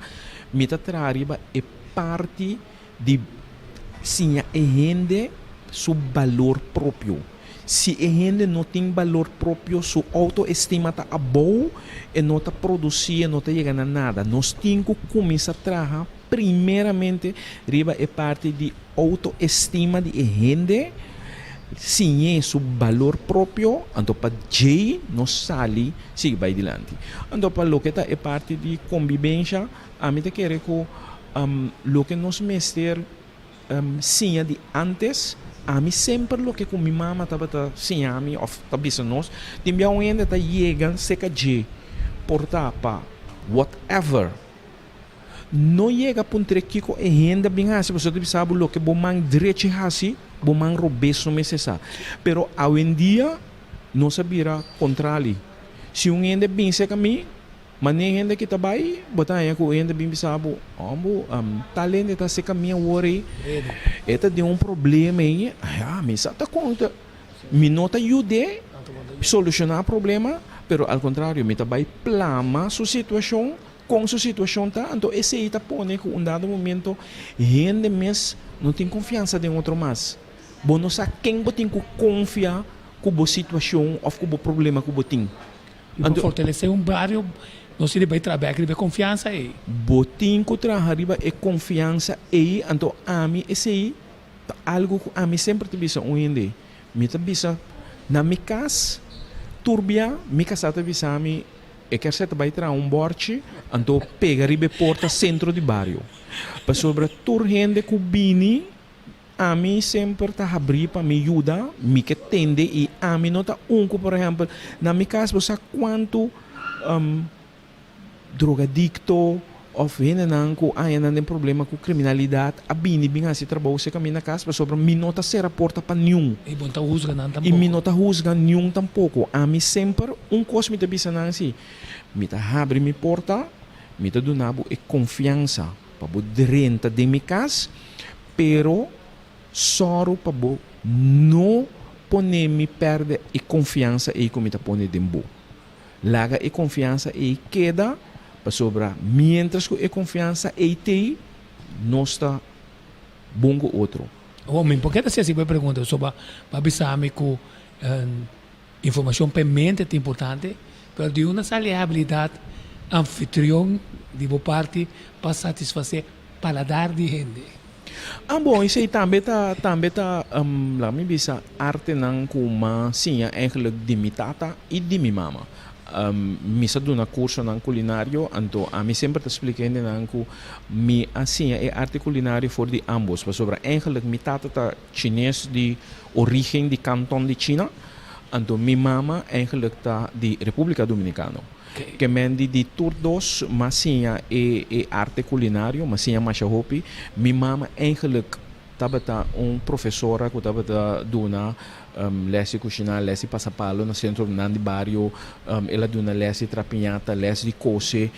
mi ta traha riba e parti di siña e hende su balor propio. Si e hende no tin balor propio, su outoestima ta abou, e no ta produsí, e no ta yega na nada. Nos tin ku kuminsá traha Primeramente riba e parti di outoestima di e hende, siñ'é su balor propio, anto pa djei nos sali sigui bai dilanti. Anto pa loke ta e parti di kombibensha, ami ta kere ku loke nos mester siña di antes, ami semper loke ku mi mama tabata siña mi òf ta bisa nos, tin bia un hende ta yega seka dje por ta pa whatever. No yega puntr'é kiko e hende a bin hasi, pasobra ta bisa bo loke bo man drechi hasi, bo man robes no mester sa. Pero awendia nos a bira kontrali. Si un hende bin serka mi, manera e hende aki ta bai, bo ta haña ku e hende bin bisa bo, Hombo, tal hende ta serka mi awor ei, e ta den un problema ei, ya, mi sa ta konta. Mi no ta yud'é solushoná problema, pero al kontrario, mi ta bai plama su situashon Kon su situashon ta, anto esei ta pone ku un dado momento hende mes no tin konfiansa den otro mas. Bo no sa ken bo tin ku konfia ku bo situashon òf ku bo problema ku bo tin. I pa fortalesé un bario nos tin di bai traha bèk riba e konfiansa ei. Bo tin ku traha riba e konfiansa ei, anto ami esei ta algu ku ami semper ta bisa un hende. Mi ta bisa na mi kas tur bia mi kasá ta bisa mi. E kerset ta bai traha un bòrchi, anto pega riba e porta sentro di bario. Pasobra tur hende ku bini Ami semper ta habrí pa mi yuda, mi ke tende i ami no ta un ku por ehèmpel na mi kas bo sa kuantu drogadikto òf hendenan ku haña nan den problema ku kriminalidat a bini bin hasi trabou serka mi na kas pasobra mi no ta sera porta pa niun. I bo no ta husga nan I mi no ta husga niun tampoko. Ami semper un kos mi ta bisa nan si, mi ta habri mi porta, mi ta duna bo e konfiansa pa bo drenta den mi kas, Pero sòru pa bo no pone mi pèrdè e konfiansa ei ku mi ta pone den bo. Laga e konfiansa ei keda, pasobra miéntras ku e konfiansa ei t'ei, nos ta bon ku otro. Awor, mi por keda hasi bo e pregunta, pasobra bo a bisa mi ku Informacion p'e mente ta importante, pero di unda sali e habilidad anfitrion di bo parti pa satisface paladar di hende? Ah bon, esei tambe ta tambe ta laga mi bisa artenan ku m'a siña eigenlijk di mi tata i di mi mama. Mi sa duna cursonan culinario, anto ami semper ta splica hendenan ku mi a siña e arte culinario for di ambos, pasobra eigenlijk mi tata ta Chines di origen di Kanton di China, anto mi mama eigenlijk ta di Republica Dominicano. Ke men di di tur dos m'a siña e e arte culinario, m'a siña masha hopi. Mi mama eigenlijk tabata un profesora ku tabata duna les di kushiná, les di pasapalo na sentronan di bario, el a duna les di trapiñata, les di kose,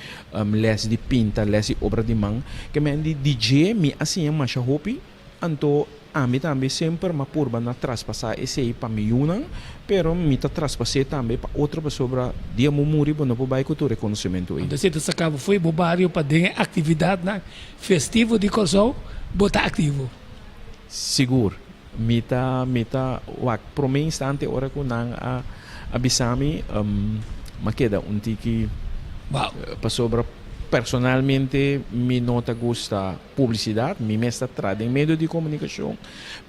les di pinta, les di obra di man. Ke men di di dje mi a siña masha hopi. Anto ami tambe semper m'a purba na traspasá esei pa mi yunan, pero mi ta traspas'é tambe pa otro pasobra dia bo muri bo no por bai ku tur e konosementu ei. Anto esei ta saka bo fo'i bo bario pa den e aktividatnan festivo di Kòrsou bo ta aktivo? Sigur. Mi ta mi ta wak promé instante ora ku nan a a bisa mi, m'a keda un tiki pasobra personalmente mi no ta gusta. Publisidat, mi mes ta tra den medio di komunikashon,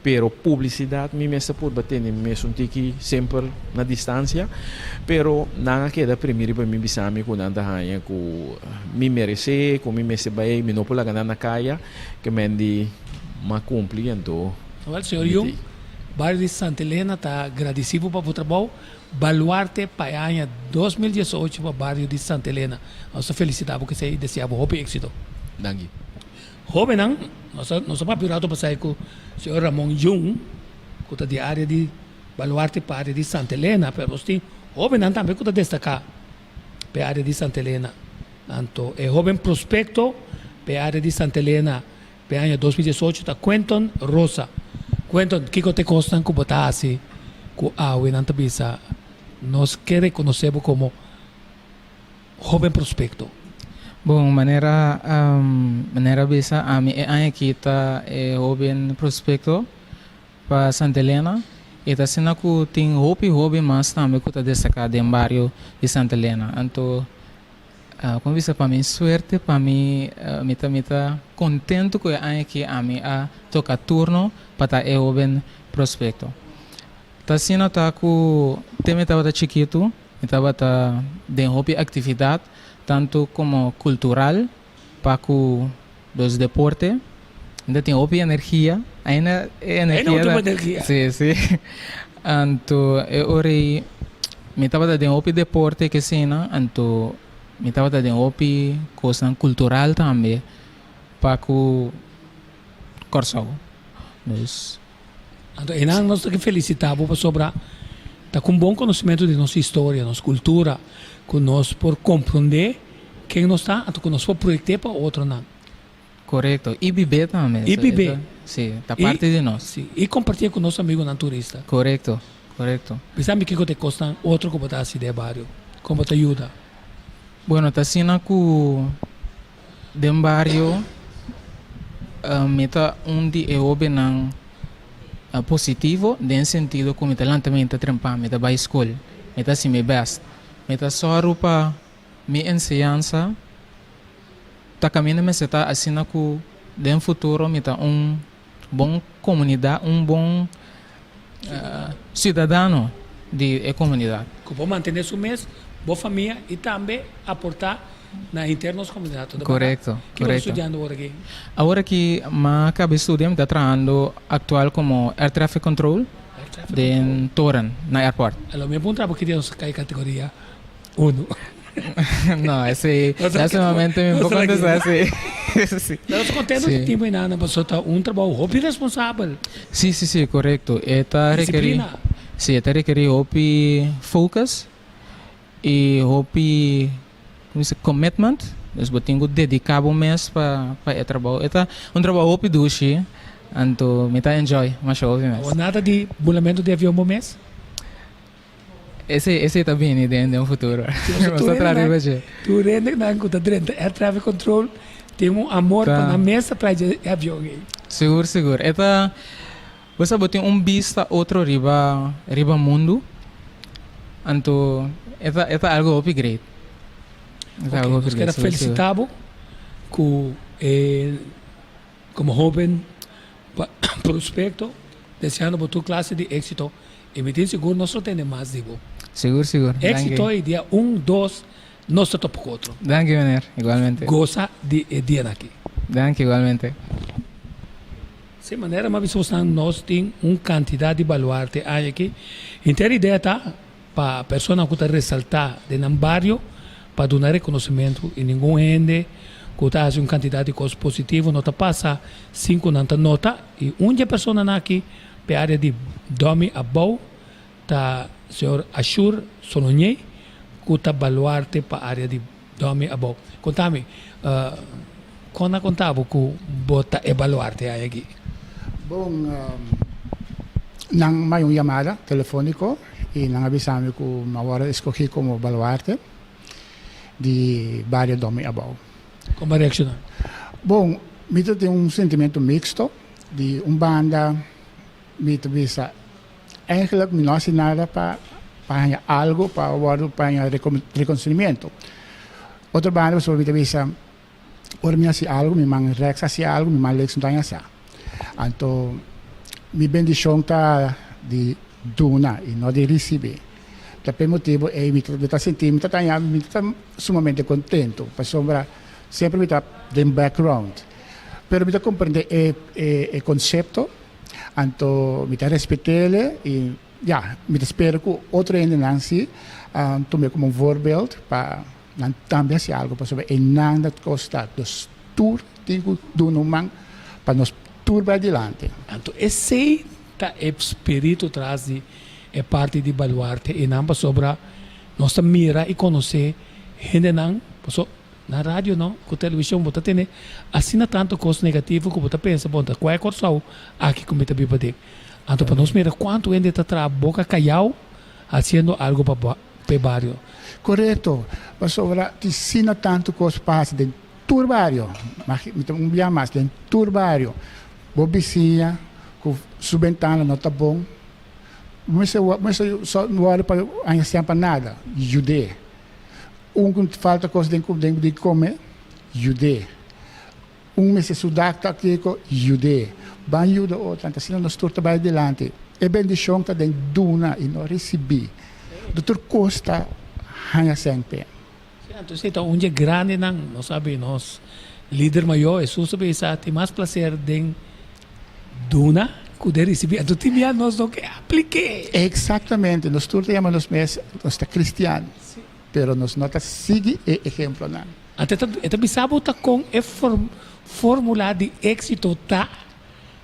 pero publisidat mi mes ta purba tene mi mes un tiki semper na distansia, pero nan a keda primi riba mi bisa mi ku nan ta haña ku mi meresé, ku mi mester bai, mi no por laga nan na kaya, ke men di m'a kumpli anto Wel, señor mi Jung, ti. Bario di Santa Elena ta gradisi bo pa bo trabou, baluarte pa e aña 2018 pa bario di Santa Elena. Nos ta felicita bo kesey y desea bo hopi exito. Danki. Hobennan, nos a nos a papia un rato pasai cu señor Ramon Jung, cu ta di area di baluarte pa area di Santa Elena, pero nos tin hobennan tambe cu ta destaca pa e area di Santa Elena. Anto e hoben prospecto pa e area di Santa Elena pa e aña 2018 ta Quenton Rosa. Quenton, kico ta e cosnan cu bo ta haci cu awe nan ta bisa nos ke reconoce bo como Hoben prospecto. Bon, manera manera bisa ami e aña aki ta e hoben prospecto pa Santa Elena y ta asina cu tin hopi hoben mas tambe cu ta destaca den bario di Santa Elena. Anto como bisa pa mi suerte pa mi mi ta mi ta contento cu e aña aki ami a toca turno pa ta e hoben prospecto. Ta asina ta cu te mi tabata chikitu. Mi tabata den hopi actividad, tanto como cultural pa cu dos deporte. Mi ta tin hopi energia, ainda e energia Ainda ta. hopi energia. Si, si. Anto e ora ei mi tabata den hopi deporte kesina, anto mi tabata den hopi cosnan cultural tambe pa cu Corsou. Dus. Anto einan nos ta ke felisitá bo pasobra ta ku un bon konosementu di nos historia, nos kultura, ku nos por komprondé ken nos ta, anto ku nos por proyekt'é pa otronan. Korekto. I bib'é tambe. I bib'é. Sí, ta parti di nos. Sí, i kompartié ku nos amigunan turista. Korekto, korekto. Bisa mi kiko ta e kosnan otro ku bo ta hasi den e bario, kon bo ta yuda? Bueno, ta asina ku Den bario mi ta un di e hobennan positivo den sentido ku mi ta lanta mi ta trempa, mi ta bai skol, mi ta hasi mi bèst, mi ta sòru pa mi enseñansa ta kaminda mester ta asina ku den futuro mi ta un bon komunidat, un bon siudadano di e komunidat. Ku por mantené su mes, bo famia i tambe aportá. na henter nos komunidat. Korekto, Ki bo ta korekto. studiando awor aki? Awor aki m'a kaba e studia, mi ta trahando aktual komo air traffic control den toren na airport. Alo, mi a puntra bo ki dia nos a kai kategoria uno. No, esei lastimamente mi no por contesta esei. Sí. Pero nos contento di tin bo einan pasobra ta un trabou hopi responsabel. Sí, sí, sí, korekto. E ta rekerí, Disiplina. sí, e ta rekerí hopi focus i hopi, como se dice, commitment. Dus bo tin ku dediká bo mes pa pa e trabou. E ta un trabou hopi dushi, anto mi ta enjoy masha hopi mes. Awor nada di bulamentu di avion bo mes? Esei esei ta bini den den futuro. Nos ta traha riba dje. Tur hendenan ku ta drenta air traffic control tin un amor pa nan mes ta traha dje avion ei. Sigur sigur. E ta bo sa bo tin un bista otro riba riba mundu anto e ta e ta algo hopi great. E ta algo hopi Nos great kere sigur sigur. felisita bo ku e komo hoben pa prospecto deseando bo tur clase di exito y mi tin sigur nos lo tende mas di bo. Sigur sigur. Exito Danki. y dia un dos nos ta topa cu otro. Danki meneer. Igualmente. Goza di e dianan aki. Danki igualmente. Si manera m'a bisa bosnan nos tin un cantidad di baluarte aña aki. Henter idea ta pa personanan cu ta resalta den nan bario pa duna reconocimento y ningun hende cu ta haci un cantidad di cos positivo no ta pasa sin cu nan ta nota y un dje personanan aki p'e area di Domi Abou ta señor Ashur Solognier cu ta baluarte pa area di Domi Abou. Contami, con a conta bo cu bo ta e baluarte ay aki? Bon, nan maya un yamada telefonico y nan a bisa mi cu mi a worde escogi como baluarte di bario Domi Abou. Con bo a reacciona? Bon, mi ta tin un sentimento mixto. Di un banda mi ta bisa eigenlijk mi no hasi nada pa pa haña algo pa wòrdu pa haña rekonosimiento. Otro banda pasobra mi ta bisa ora mi hasi algo mi man rèks hasi algo mi man leks no ta haña sa. Anto mi bendishon ta di duna i no di risibí. Ta p'e motibu ei mi ta sinti mi ta haña mi ta sumamente kontentu pasobra semper mi ta den background. Pero mi ta comprende e e concepto, anto mi ta respetele y ya, mi ta spera cu otro hendenan si tum'e como un voorbeeld pa nan tambe haci algo pasobra e nan ta costa nos tur tin cu duna un man pa nos tur bay dilanti. Anto esey ta e spirito tras di e parti di baluarte eynan pasobra nos ta mira y conoce hendenan paso Na radio no, ku televishon bo ta tene asina tantu kos negativo ku bo ta pensa, bon ta kua e Kòrsou aki ku mi ta biba den? Anto pa nos mira kuantu hende ta traha boka kayau hasiendo algu pa pa e bario. Korekto, pasobra tin asina tantu kos pasa den tur bario, mi ta un bia mas, den tur bario, bo bisiña ku su bentana no ta bon, bo mester bo mester wòrdu pa haña semper nada, yud'é. Un ku falta kos den den di kome, yud'é. Un mester su dak ta kiko, yud'é. Ban yuda otro, anto asina nos tur ta bai dilanti. E bendishon ta den duna i no risibí. Do tur kos ta haña sèn p'e. Sí, anto esei ta un dje grandinan. Nos sabi nos Lider Mayor, Hesus a bisa, tin mas plaser den Duna ku den risibí. Anto tin bia nos no ke aplik'é. Eksaktamente. Nos tur ta yama nos mes nos ta kristian, pero nos no ta sigui e ehemplonan. Anto e ta bisa bo ta kon e formula di éksito ta.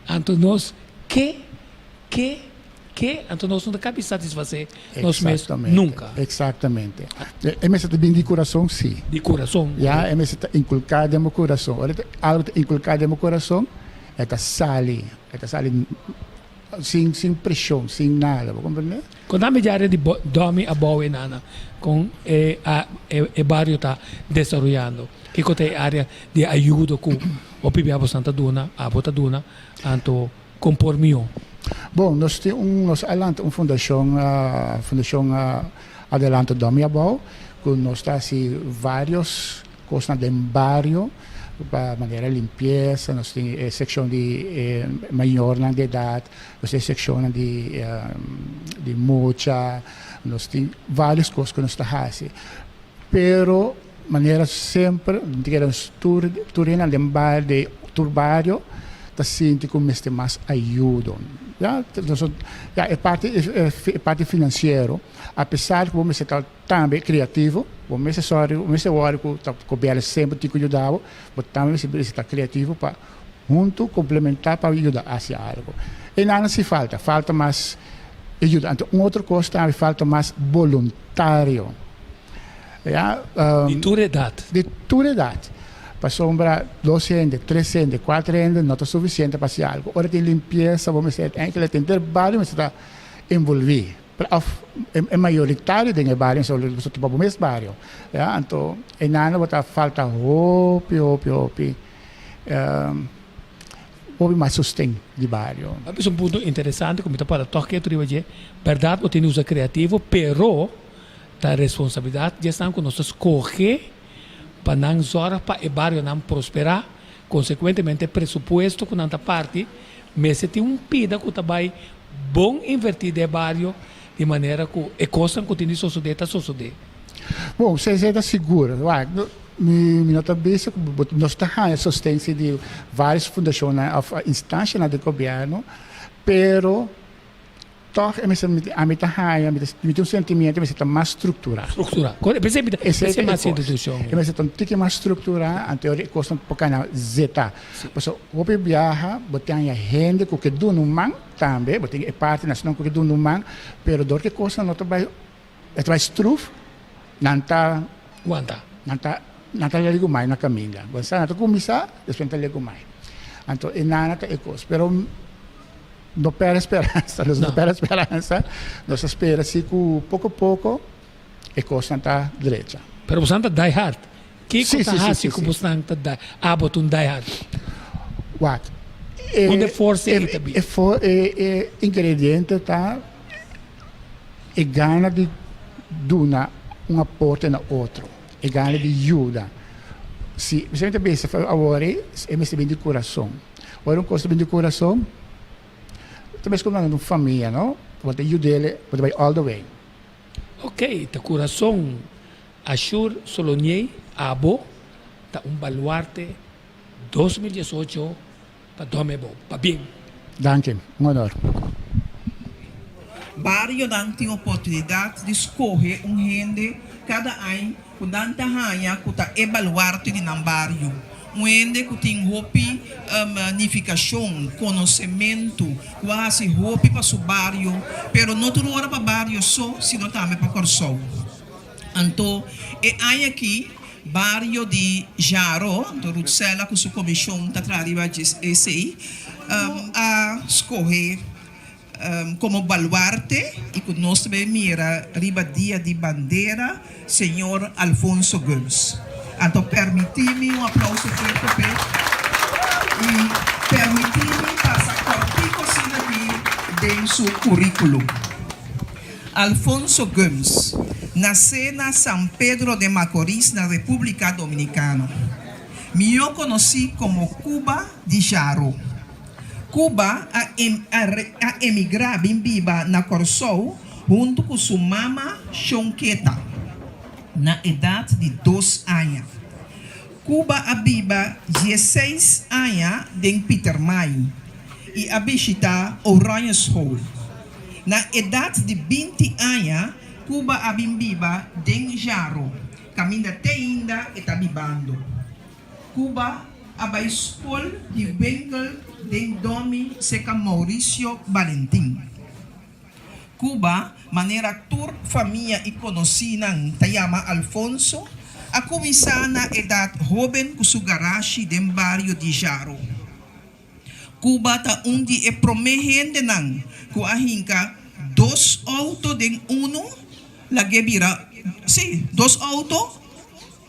Anto nos ke, ke, ke, anto nos no ta kabi satisfasé nos mes nunka. Eksaktamente. E mester ta bin di kurason, si. Di kurason. Ya, e mester ta inkulká den bo kurason. Ora algu ta inkulká den bo kurason, e ta sali, e ta sali sin sin preshon, sin nada, bo komprendé? Kon ta mi área di Domi Abou e nana kon e e bario ta desaroyando? Kiko ta e área di ayudo ku hopi bia bosan ta duna, abo ta duna, anto kon por mihó? Bon, nos tin un, nos a lanta un fundashon, Fundashon Adelante Domi Abou, ku nos ta hasi vários Kosnan den bario pa manera limpiesa, nos tin e sekshon di e mayornan di edat, nos tin e sekshonnan di di mucha, nos tin varios kos ku nos ta hasi. Pero. Manera semper, mi ta kere tur tur hende den bario den tur bario ta sinti ku mester mas ayudo. Ya, ya e parti e parti finansiero, apesar ku bo mester ta tambe kreativo, bo mester sòru, bo mester wòrdu ku ta gobièrnu semper tin ku yuda bo, bo tambe mester mester ta kreativo pa huntu komplementá pa yuda hasi algu. E nan si falta, falta mas ayuda. Anto un otro kos tambe falta mas boluntario. Ya, Di tur edat. Di tur edat. Pasobra dos hende, tres hende, kuater hende no ta sufisiente pa hasi algu. Ora tin limpiesa bo mester enkele tin henter bario mester ta envolví. Òf e mayoritario den e bario mester envolví pasobra ta pa bo mes bario. Ya, anto einan bo ta falta hopi, hopi, hopi hopi mas sosten di bario. A bisa un punto interesante ku mi ta para tòg ketu riba dje. Bèrdat bo tin di usa kreativo, pero Ta responsabilidat di esnan ku nos ta skohe pa nan zòrg pa e barionan prosperá. Konsekuentemente e presupuesto ku nan ta parti mester tin un pida ku ta bai bon invertí den e bario di manera ku e kosnan ku tin di sosodé ta sosodé. Bon, esei ta sigur. Wak, mi mi no ta bisa ku nos ta haña sostensia di vários fundashonnan òf instanshanan di gobièrnu, pero Tòg e mester, ami ta haña, mi ta, mi tin un sentimiento, e mester ta mas strukturá. Strukturá. Kore, p'esei mi ta, Esei p'esei ta e mas kos. institushon. E mester ta un tiki mas strukturá, anto e kosnan por kana zetá. Pasobra hopi biaha bo tin haña hende ku ke duna un man tambe, bo tin e parti nacional ku ke duna un man, pero dor ku e kosnan no ta bai, e ta bai struf, nan ta. Wanta. Nan ta, nan ta legumai na kaminda. Bo sa, nan ta kuminsá, despues nan ta legumai. Anto e nana ta e kos. Pero no pèrdè speransa, nos no pèrdè speransa. Nos ta spera si ku poko poko e kosnan ta drecha. Pero bosan ta die hard. Kiko Sí, ta sí, sí, hasi sí, ku sí. bosnan ta die, abo ta un die hard? Wak, Unda e, e forsa e, ei ta bin? e for, e, e ingrediente ta e gana di duna un aporte na otro, e gana di yuda. Si, mi ta bisa awor ei, e mester bin di kurason. Ora un kos ta bin di kurason, ta mes komo un famia, no? Bo ta yud'el, bo ta bai all the way. Ok, ta kurason. Ashur Solonier, abo ta un baluarte 2018 Pa dome bo pabien. Danki, un honor. Barionan tin oportunidat di skohe un hende kada añ ku nan ta haña ku ta e baluarte di nan bario. Un hende ku tin hopi nifikashon, konosementu, ku a hasi hopi pa su bario, pero no tur ora pa bario so, sino tambe pa Kòrsou. Anto e aña aki bario di Jaro, anto Rutsella ku su komishon ta traha riba esei, a skohe komo baluarte i ku nos ta bay mira riba dia di bandera señor Alfonso Gumbs. Anto permití mi un aplauso fuerte p'e i permití mi pasa kòrtiku asina aki den su curriculum. Alfonso Gumbs nasé na San Pedro de Macorís na Repúblika Dominikano. Mihó konosí komo Cuba di Jaro. Cuba a a emigrá bin biba na Kòrsou huntu ku su mama Shonqueta na edat di dos aña. Cuba a biba diesseis aña den Pietermaai i a bishitá Oranjeschool. Na edat di 20 aña Cuba a bin biba den Jaro, kaminda te ainda e ta bibando. Cuba a bai skol di winkel den Domi seka Mauricio Valentin. Cuba, manera tur famia i konosínan ta yama Alfonso, a kuminsá na edat hóben ku su garashi den bario di Jaro. Cuba ta un di e promé hendenan ku a hinka dos outo den unu lag'é bira, sí, dos outo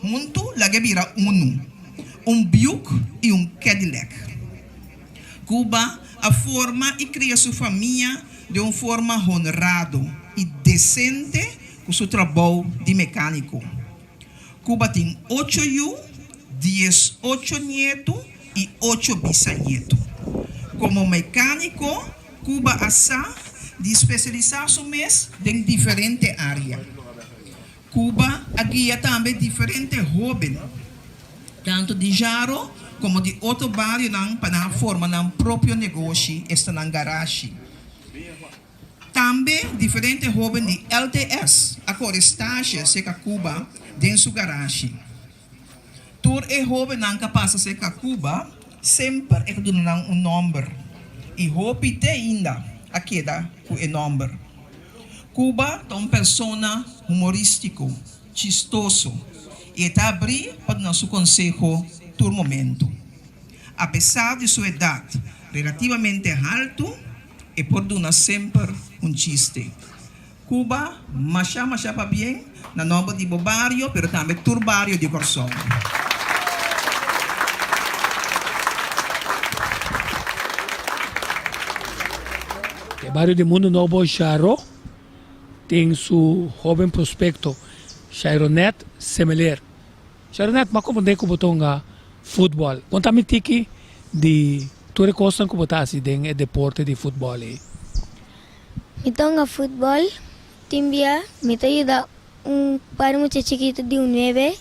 huntu lag'é bira unu, un Buick i un Cadillac. Cuba a forma i kria su famia den un forma honrado i desente ku su trabou di mekániko. Cuba tin ocho yu, 18 nietu i ocho bisanietu. Komo mekániko, Cuba a sa di spesialisá su mes den diferente área. Cuba a guia tambe diferente hóben, tantu di Jaro komo di otro barionan pa nan a forma nan propio negoshi, esta nan garashi. Tambe diferente hóben di LTS a kore stasje serka Cuba den su garashi. Tur e hóbennan ka pasa serka Cuba semper e ta duna nan un nòmber i hopi te ainda a keda ku e nòmber. Cuba ta un persona humorístiko, chistoso i e ta abrí pa duna su konseho tur momentu. Apesar di su edat relativamente haltu, e por duna semper un chiste. Cuba, masha masha pabien na nomber di bo bario pero tambe tur bario di Kòrsou. E bario di Mundo Nobo Jaro tin su hoben prospecto Shaironet Semeler. Shaironet, m'a comprende cu bo ta hunga futbol. Conta mi tiki di tur e cosnan cu bo ta haci den e deporte di futbol ey. Mi ta hunga futbòl, tin bia mi ta yuda un par mucha chikitu di un nuebe,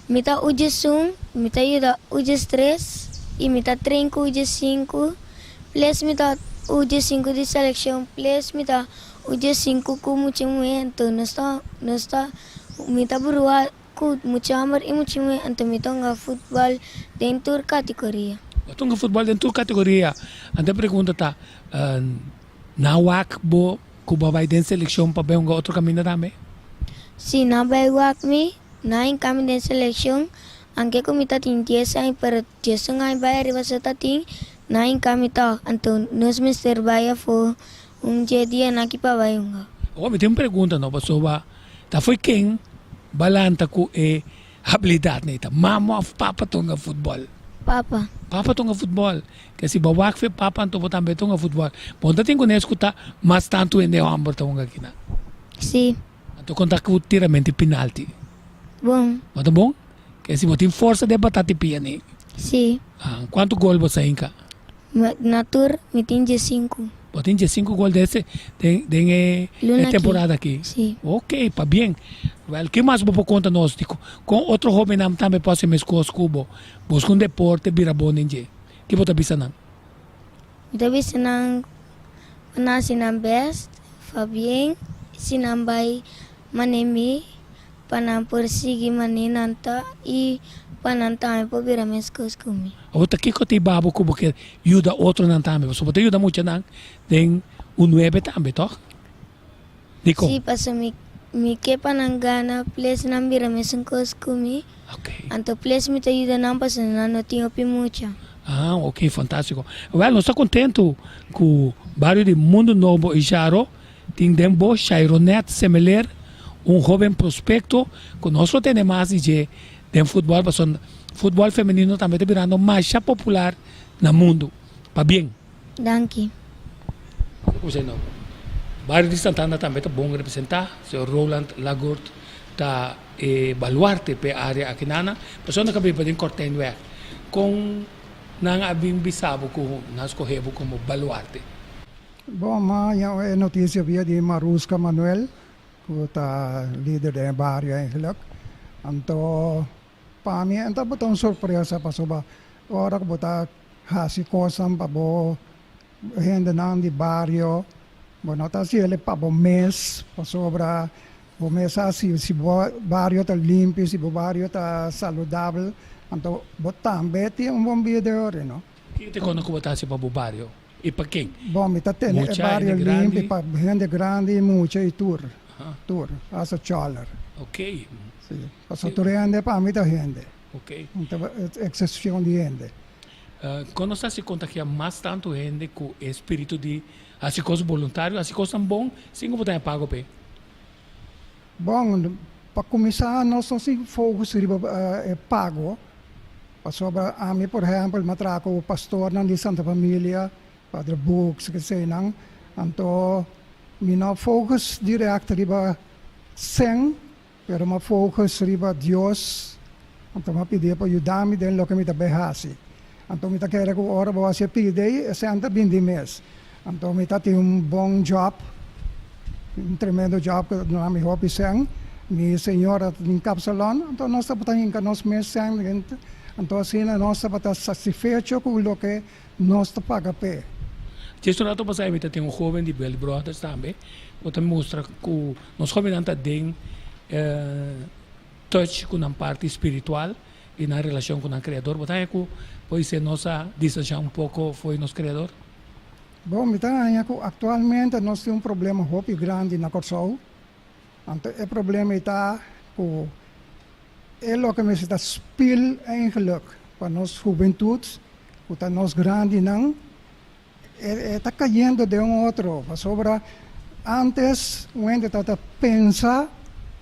mi ta ujesún, mi ta yuda ujestres i mi ta train ku ujesinku, ples mi ta ujesinku di selekshon, ples mi ta ujesinku ku mucha muhé, anto nos ta nos ta mi ta brua ku mucha hòmber i mucha muhé, anto mi ta hunga futbòl den tur kategoria. Bo ta hunga futbòl den tur kategoria, anto e pregunta ta, Nan wak bo ku bo a bai den selekshon pa bai hunga otro kaminda tambe? Si, nan bai wak mi, nan hinka mi den selekshon, anke ku mi ta tin dies aña, pero diesun aña bai ariba so ta tin, nan hinka mi tòg, anto nos mester bai afó un dje dianan aki pa bai hunga. Awor mi tin un pregunta no, pasobra ta fo'i ken bo a lanta ku e habilidat nei? Ta mama òf papa ta hunga futbòl? Papa. Papa ta hunga futbòl. Ke si bo wak fe papa anto bo tambe ta hunga futbòl. Bo no ta tin kunes ku ta mas tantu hende hòmber ta hunga akinan? Si. Anto kon ta ku tiramenti pinalti? Bon. Bo ta bon? Ke si bo tin forsa den batati pia ni? Si. Ah, kuantu gol bo sa hinka? Na tur mi tin diesinku. Bo tin diesinku gol den ese den den e Luna aki. temporada aki? Si. Ok, pabien. Wèl, ke mas bo por konta nos di kon otro hóbennan tambe por hasi meskos ku bo? Buska un deporte bira bon den dje. Ki bo ta bisa nan? Mi ta bisa nan pa nan hasi nan bèst, fa bien, si nan bai manera mi, pa nan por sigui manera nan ta i pa nan tambe por bira meskos ku mi. Awor ta kiko ta hiba bo ku bo ke yuda otronan tambe? Pasobra bo ta yuda muchanan den un nuebe tambe, tòg? Dikon? Sí, pasobra mi mi ke pa nan gana, ples nan bira mesun kos ku mi. Anto ples mi ta yuda nan pasobra nan no tin hopi mucha. Ah, ok, fantástiko. Wèl, nos ta kontentu ku bario di Mundu Nobo i Jaro tin den bo Shaironet Semeler, un hóben prospekto ku nos lo tene mas di dje den futbòl, pasobra futbòl femenino tambe ta birando masha popular na mundu. Pabien! Danki. Kusé no. Bario di Santana tambe ta bon representá. Señor Roland Lagoort ta e baluarte p'e área akinana. Persona ku a biba den Kortijnweg, kon nan a bin bisa bo ku nan a skohe bo komo baluarte? Bon, ma ya e notisia bia di Maruska Manuel, ku ta lider den e bario eigenlijk. Anto pa mi e tabata un sorpresa pasobra ora ku bo ta Hasi kosnan pa bo hendenan di bario, bo no ta hasi el'e pa bo mes, pasobra bo mes a hasi, si bo bario ta limpi, si bo bario ta saludabel, anto bo tambe tin un bon bida ori, no? Kiko ta e kosnan ku bo ta hasi pa bo bario i pa ken? Bon, mi ta tene e Mucha, bario hende limpi grandi? pa hende grandi i mucha i tur, tur, hasta chòler. Ok. Si, pasobra tur hende pa mi ta hende. Ok. No ta eksepshon di hende. Kon nos ta hasi kontagiá mas tantu hende ku e spiritu di hasi kos boluntario, hasi kosnan bon sin ku bo ta haña pago p'e? Bon, pa kuminsá nos no sin focus riba e pago, pasobra ami por ehèmpel mi a traha ku pastornan di Santa Familia, Padre Books, eseinan, anto mi no a focus dirèkt riba sèn, Pero m'a focus riba Dios, anto m'a pidié pa yuda mi den loke mi ta bay haci. Anto mi ta kere cu ora bo haci e pidi ey, e cen ta bin di mes. Anto mi ta tin un bon job, un tremendo job cu ta duna mi hopi cen. Mi señora ta den kapsalon, anto nos tabata hinka nos mes sèn anto asina nos tabata satisfecho ku loke nos ta paga p'e. Djes un rato pasá mi ta tin un hoben di Bell Brothers tambe ku ta mustra ku nos hobennan ta den touch ku nan parti spiritual i nan relashon ku nan Kreador. Bo ta haña ku por esei nos a distanshá un poko fo'i nos Kreador? Bon, mi ta haña ku aktualmente nos tin un problema hopi grandi na Kòrsou. Anto e problema ei ta ku e loke mester ta spil eigenlijk pa nos hubentut, ku ta nos grandinan, e ta kayendo den un otro. Pasobra antes un hende tabata pensa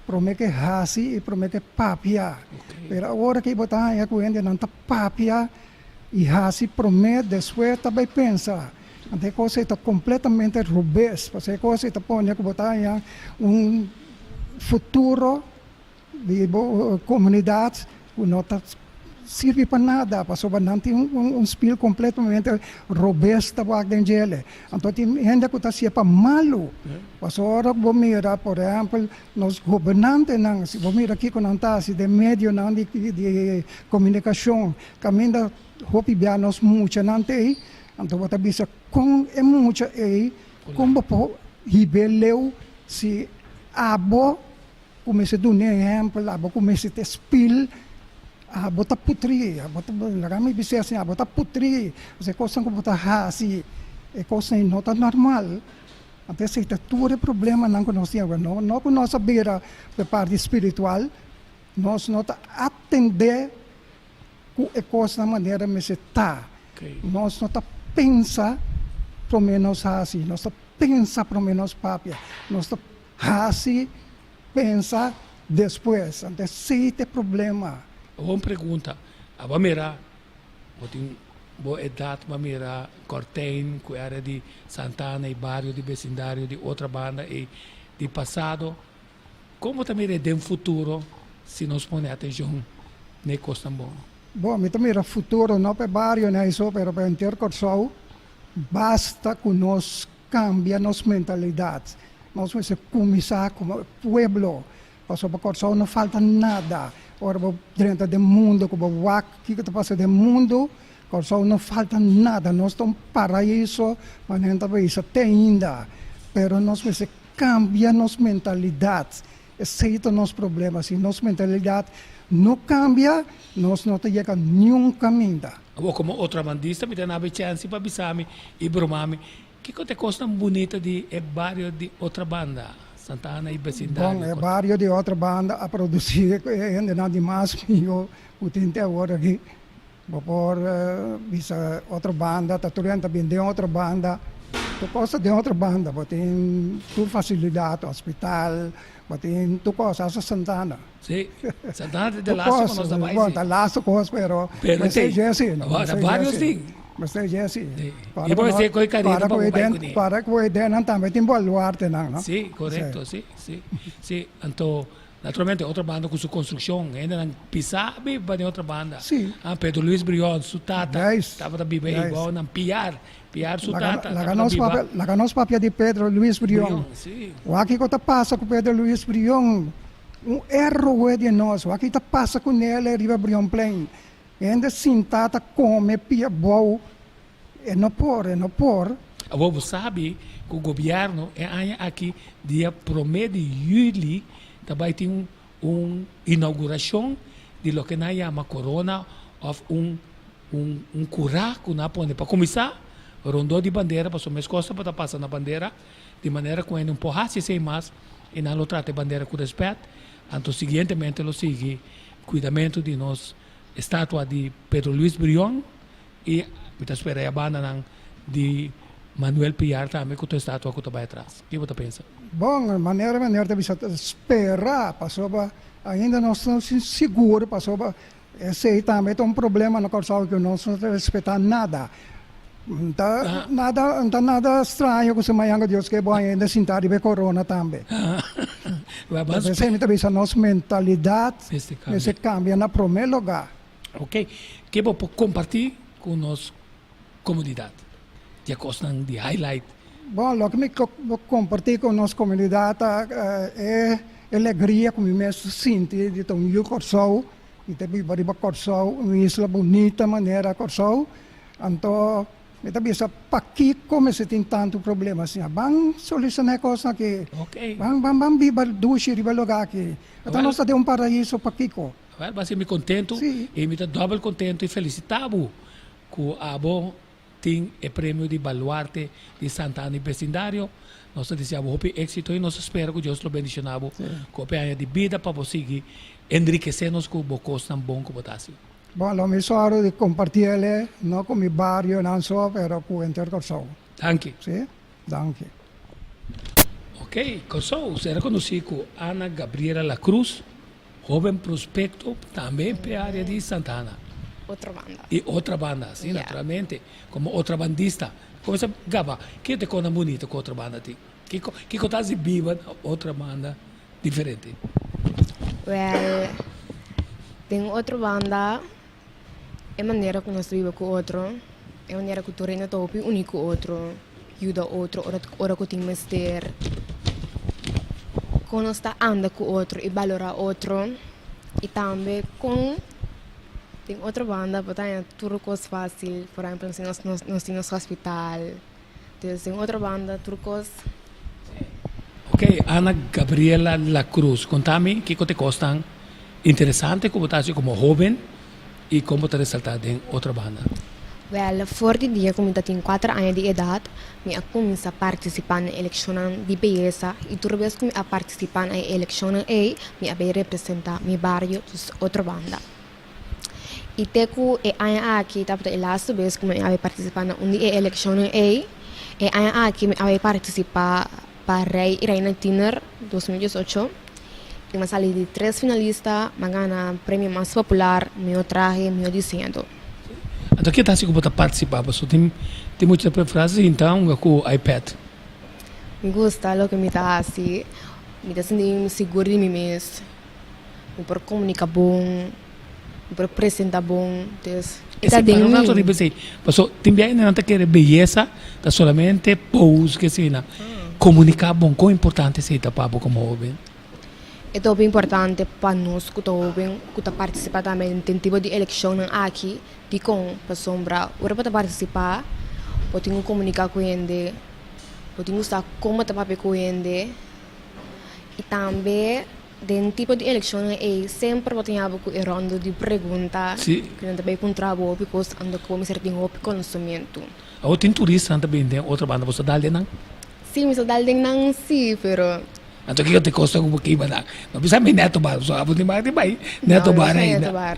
prome ke hasi i prome ke papia. Pero awor aki bo ta haña ku hendenan ta papia i hasi prome, despues ta bai pensa. Anto e kos ei ta kompletamente robes, pasobra e kos ei ta pone ku bo ta haña un futuro di bo komunidat ku no ta sirbi pa nada, pasobra nan tin un spil kompletamente robes ta wak den djele. Anto tin hende ku ta hasié pa malu, pasobra ora ku bo mira por ehèmpel nos gobernantenan, si bo mira kiko nan ta hasi den medionan di komunikashon, kaminda hopi bia nos muchanan ta ei, Anto bo ta bisa kon e mucha ei, kon bo por hib'é leu si abo ku mester dun'é ehèmpel, abo ku mester ta spil, abo ta putrí, abo ta, laga mi bis'é asin, abo ta putrí, pasobra e kosnan ku bo ta hasi, e kosnan ei no ta normal. Anto esei ta tur e problemanan ku nos tin awe. No, no ku nos a bira pa e parti spiritual, nos no ta atendé ku e kosnan manera mester ta. Nos no ta pensa promé nos hasi, nos ta pensa promé nos papia, nos ta hasi, pensa despues. Anto esei ta e problema. Bon pregunta. Abo a mira bo tin bo edat bo a mira Kortijn ku e area di Santana i bario di besindario di Otrabanda ei di pasado. Kon bo ta mira e den futuro si nos pone atenshon na e kosnan bon? Bon, mi ta mira futuro no pa e barionan ei so, pero pa henter Kòrsou. Basta ku nos kambia nos mentalidat. Nos mester kuminsá komo e pueblo, pasobra pa Kòrsou no falta nada. Ora bo drenta den mundu ku bo wak kiko ta pasa den mundu, Kòrsou no falta nada. Nos ta un paraiso, manera ta bisa te ainda, pero nos mester Cambia nos mentalidad. Esey ta nos problema. Si nos mentalidad no cambia, nos no ta yega niun caminda. Awor como otrabandista mi ta nabe chance pa bisa mi y broma mi kico ta e cosnan bunita di e bario di Otrabanda, Santa Ana y becindario. Bon, e bario di Otrabanda a produci e hendenan di mas miho cu tin te awor aki. Bo por bisa otro banda, ta tur hende ta bin den otro banda, tur kos ta den otro banda, bo tin tur fasilidat, hospital, bo tin tur kos, hasta Santana. Sí, Santana ta de laatste ku nos ta bai sí. Bon, ta laatste kos, pero mester e dje sí, no, mester e dje sí. Mester e dje sí. I bo mester kohe kareda pa bo bai kuné. Para ku e dennan tambe tin baluartenan, no? Sí, korekto, sí, sí, sí. Anto Naturalmente otro banda cu su construccion, hendenan pisa biba den otro banda. Sí. Ah, Pedro Luis Brion, su tata, Juist. tabata biba Juist. ey, nan Piar, Piar su Laga, tata, laga tabata nos biba. papia, laga nos papia di Pedro Luis Brion. Brion, sí. Wak kico ta pasa cu Pedro Luis Brion, un héroe di nos, wak kico ta pasa cu nele riba Brionplein. Hende sinta ta come pia bou E no por, e no por. Awor bo sabi ku gobierno e aña aki dia prome di juli ta bai tin un inauguracion di loke nan yama corona of un un un cura ku nan a pone pa cuminsa rondó di bandera pasobra mes cos tabata pasa na bandera di manera ku hende no por haci esey mas y nan lo trata e bandera ku respet anto siguientemente lo sigui cuidamento di nos estatua di Pedro Luis Brion. I mi ta spera e bandanan di Manuel Piar tambe ku tur e statua ku ta bai atras. Ke bo ta pensa? Bon, manera meneer ta bisa ta spera pasobra ainda nos no sin sigur pasobra esei tambe ta un problema na Kòrsou ku nos no ta respetá nada. Ta nada ta nada straño ku si mañana ku Dios ke bo ainda sinta riba e korona tambe. P'esei mi ta bisa nos mentalidat mester kambia na promé lugá. Ok, ke bo por kompartí ku nos komunidat di e kosnan di highlight? Bon, loke mi por kompartí ku nos komunidat ta e. e alegria ku mi mes ta sinti di ta un yu Kòrsou, mi ta biba riba Kòrsou, un isla bunita manera Kòrsou, anto mi ta bisa pakiko mester tin tantu problema asina, ban solushoná e kosnan aki, ban ban ban biba dushi riba e lugá aki, ata nos ta den un paraiso pakiko? Wèl, bo a hasi mi kontentu i mi ta dòbel kontentu i felisitá bo ku abo tin e premio di Baluarte di Santa Ana i besindario. Nos ta desea bo hopi éxito i nos ta spera ku Dios lo bendishoná bo ku hopi aña di bida pa bo sigui enrikesé nos ku bo kosnan bon ku bo ta hasi. Bon, lo mi sòru di kompartí el'e, no ku mi barionan so, pero ku henter Kòrsou. Danki. Sí, danki. Ok, Kòrsou sera konosí ku Ana Gabriela La Cruz. Hoben prospecto tambe p'e area di Santa Ana. Otro banda. Y otra banda, si, naturalmente. Como otrabandista. Comenzá gaba, ke ta kona bunito ku otrabanda tin? Kiko, kiko ta hasi biba na otrabanda diferente? Well, den otro banda, e manera ku nos ta biba ku otro, e manera ku tur hende ta hopi uní ku otro, yuda otro ora ora ku tin mester, kon nos ta anda ku otro i balorá otro, i tambe kon den otro banda bo ta haña tur kos fásil, por ehèmpel nos nos nos tin nos hospital, dus den otro banda tur kos. Ok, Ana Gabriela La Cruz, konta mi kiko ta e kosnan interesante ku bo ta hasi komo hóben i kon bo ta resaltá den otro banda. Wèl, for di dia ku mi ta tin kuater aña di edat, mi a kuminsá partisipá na elekshonnan di beyesa i tur bes ku mi a partisipá na e elekshonnan ei, mi a bai representá mi bario, dus otro banda. I te ku e aña aki tabata e lastu bes ku mi a bai partisipá na un di e elekshonnan ei. E aña aki mi a bai partisipá pa Rei i Reina Tiener 2018 i mi a sali di tres finalista, mi a gana premio mas popular, mihó trahe, mihó diseñadó. Anto ke ta hasi ku bo ta partisipá? Pasobra tin tin mucha ta preferá sinta hunga ku iPad. Mi gusta loke mi ta hasi, mi ta sinti mi sigur di mi mes. Mi por comunica bon, mi por presenta bon, dus e ta den mi. Rato riba esei, paso tin bia nan ta kere beyesa ta solamente pose ke asina. Comunica bon, kon importante esei ta pa bo como hoben? E ta hopi importante pa nos ku ta hoben ku ta participa tambe den tipo di eleccionnan aki, dikon? Pasobra ora bo ta participa bo tin ku comunica ku hende, bo tin ku sa kon bo ta papia ku hende. I tambe den tipo di elekshonnan ei semper bo ta yaba ku e rondo di pregunta ku nan ta bai puntra bo hopi kos anto ku bo mester tin hopi konosementu. Awor tin turistanan ta bini den otro banda bo sa dal den nan? Si mi sa dal den nan si pero. Anto kiko ta e kosta ku bo kiba nan? No bisa mi neto bar so abo tin bar di bai neto bar ainda. No, no sa neto bar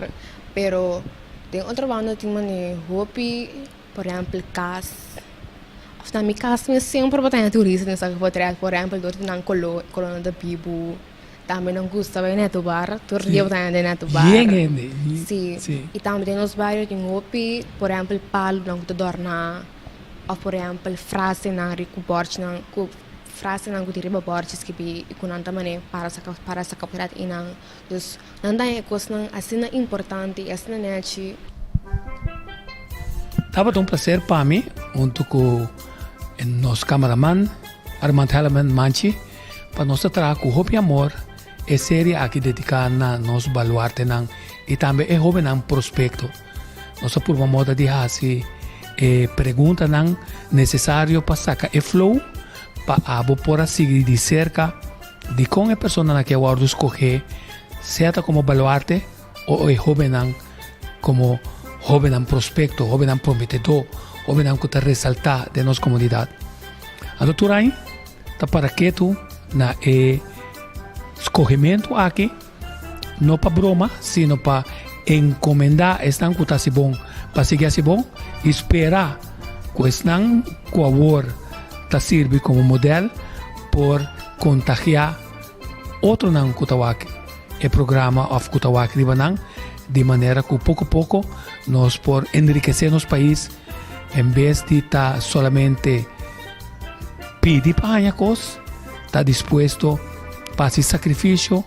pero den otro banda tin mane hopi. Por ehempel kas, òf na mi kas mi semper bo ta haña turista den esaki potret, por ehempel dor di nan koló, e kolónan ta bibu, tambe nan gusta bai Neto Bar, tur dia bo ta haña den Neto Bar. Bien hende. Si, i tambe den nos bario tin hopi, por ehempel palunan ku ta dòrná, òf por ehempel frasenan ri ku bòrchinan ku frasenan ku tin riba bòrchi skibí i ku nan ta manera para saka para saka potret einan. Dus nan ta haña e kosnan asina importante i asina nèchi. Tabata un placer pa mi hunto cu nos cameraman Armand Helleman Manchi pa nos ta traha cu hopi amor e serie aki dedica na nos baluartenan y tambe e hobennan prospecto. Nos a purba moda di haci e preguntanan necesario pa saca e flow pa abo por a sigui di cerca dicon e personanan aki a wordo scoge sea ta como baluarte o e hóbennan komo hóbennan prospekto, hóbennan prometedó, hóbennan ku ta resaltá den nos komunidat. Anto tur aña ta para ketu na e skohementu aki, no pa broma, sino pa enkomendá esnan ku ta hasi bon pa sigui hasi bon i spera ku esnan ku awor ta sirbi komo modèl por kontagiá otronan ku ta wak e programa òf ku ta wak riba nan, di manera ku poko poko nos por enrikesé nos pais en bes di ta solamente pidi pa haña kos, ta dispuesto pa hasi sakrifisio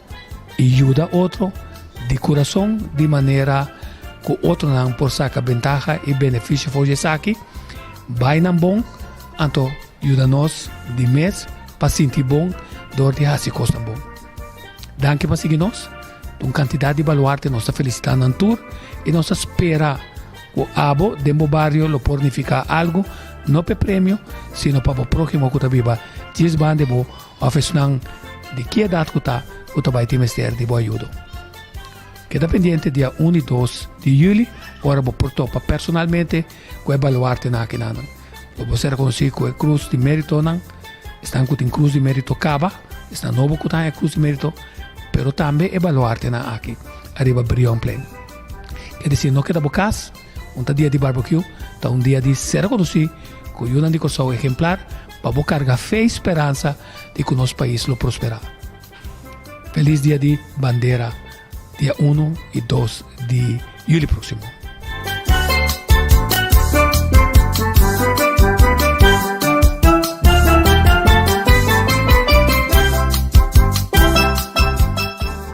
i yuda otro di kurason di manera ku otronan por saka bentaha i benefisio for di esaki. Bai nan bon, anto yuda nos di mes pa sinti bon dor di hasi kosnan bon. Danki pa sigui nos. Un kantidat di baluarte nos ta felisitá nan tur i nos ta spera ku abo den bo bario lo por nifiká algu, no p'e premio, sino pa bo próhimo ku ta biba djis banda di bo òf esnan di ki edat ku ta ku ta bai tin mester di bo ayudo. Keda pendiente dia un i dos di yüli ora bo por topa personalmente ku e baluartenan akinanan. Lo bo ser rekonosí ku e krus di méritonan, esnan ku tin krus di mérito kaba, esnan nobo ku ta haña krus di mérito, pero tambe e baluartenan aki ariba Brionplein. Ke desir no keda bo kas, un ta dia di barbecue, ta un dia di ser rekonosí ku yunan di Kòrsou ehemplar pa bo karga fe i speransa di ku nos pais lo prosperá. Felis dia di bandera dia uno i dos di juli próksimo.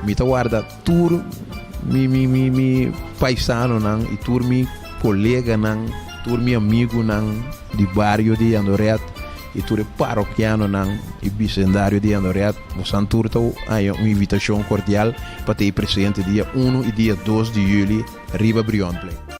Mi ta warda tur mi mi mi mi paisanonan i tur mi koleganan, tur mi amigunan di bario di Jandoret i tur e parokianonan i bisendario di Jandoret, bosan tur ta haña un invitashon kordial pa ta ei presente dia uno i dia dos di juli riba Brionplein.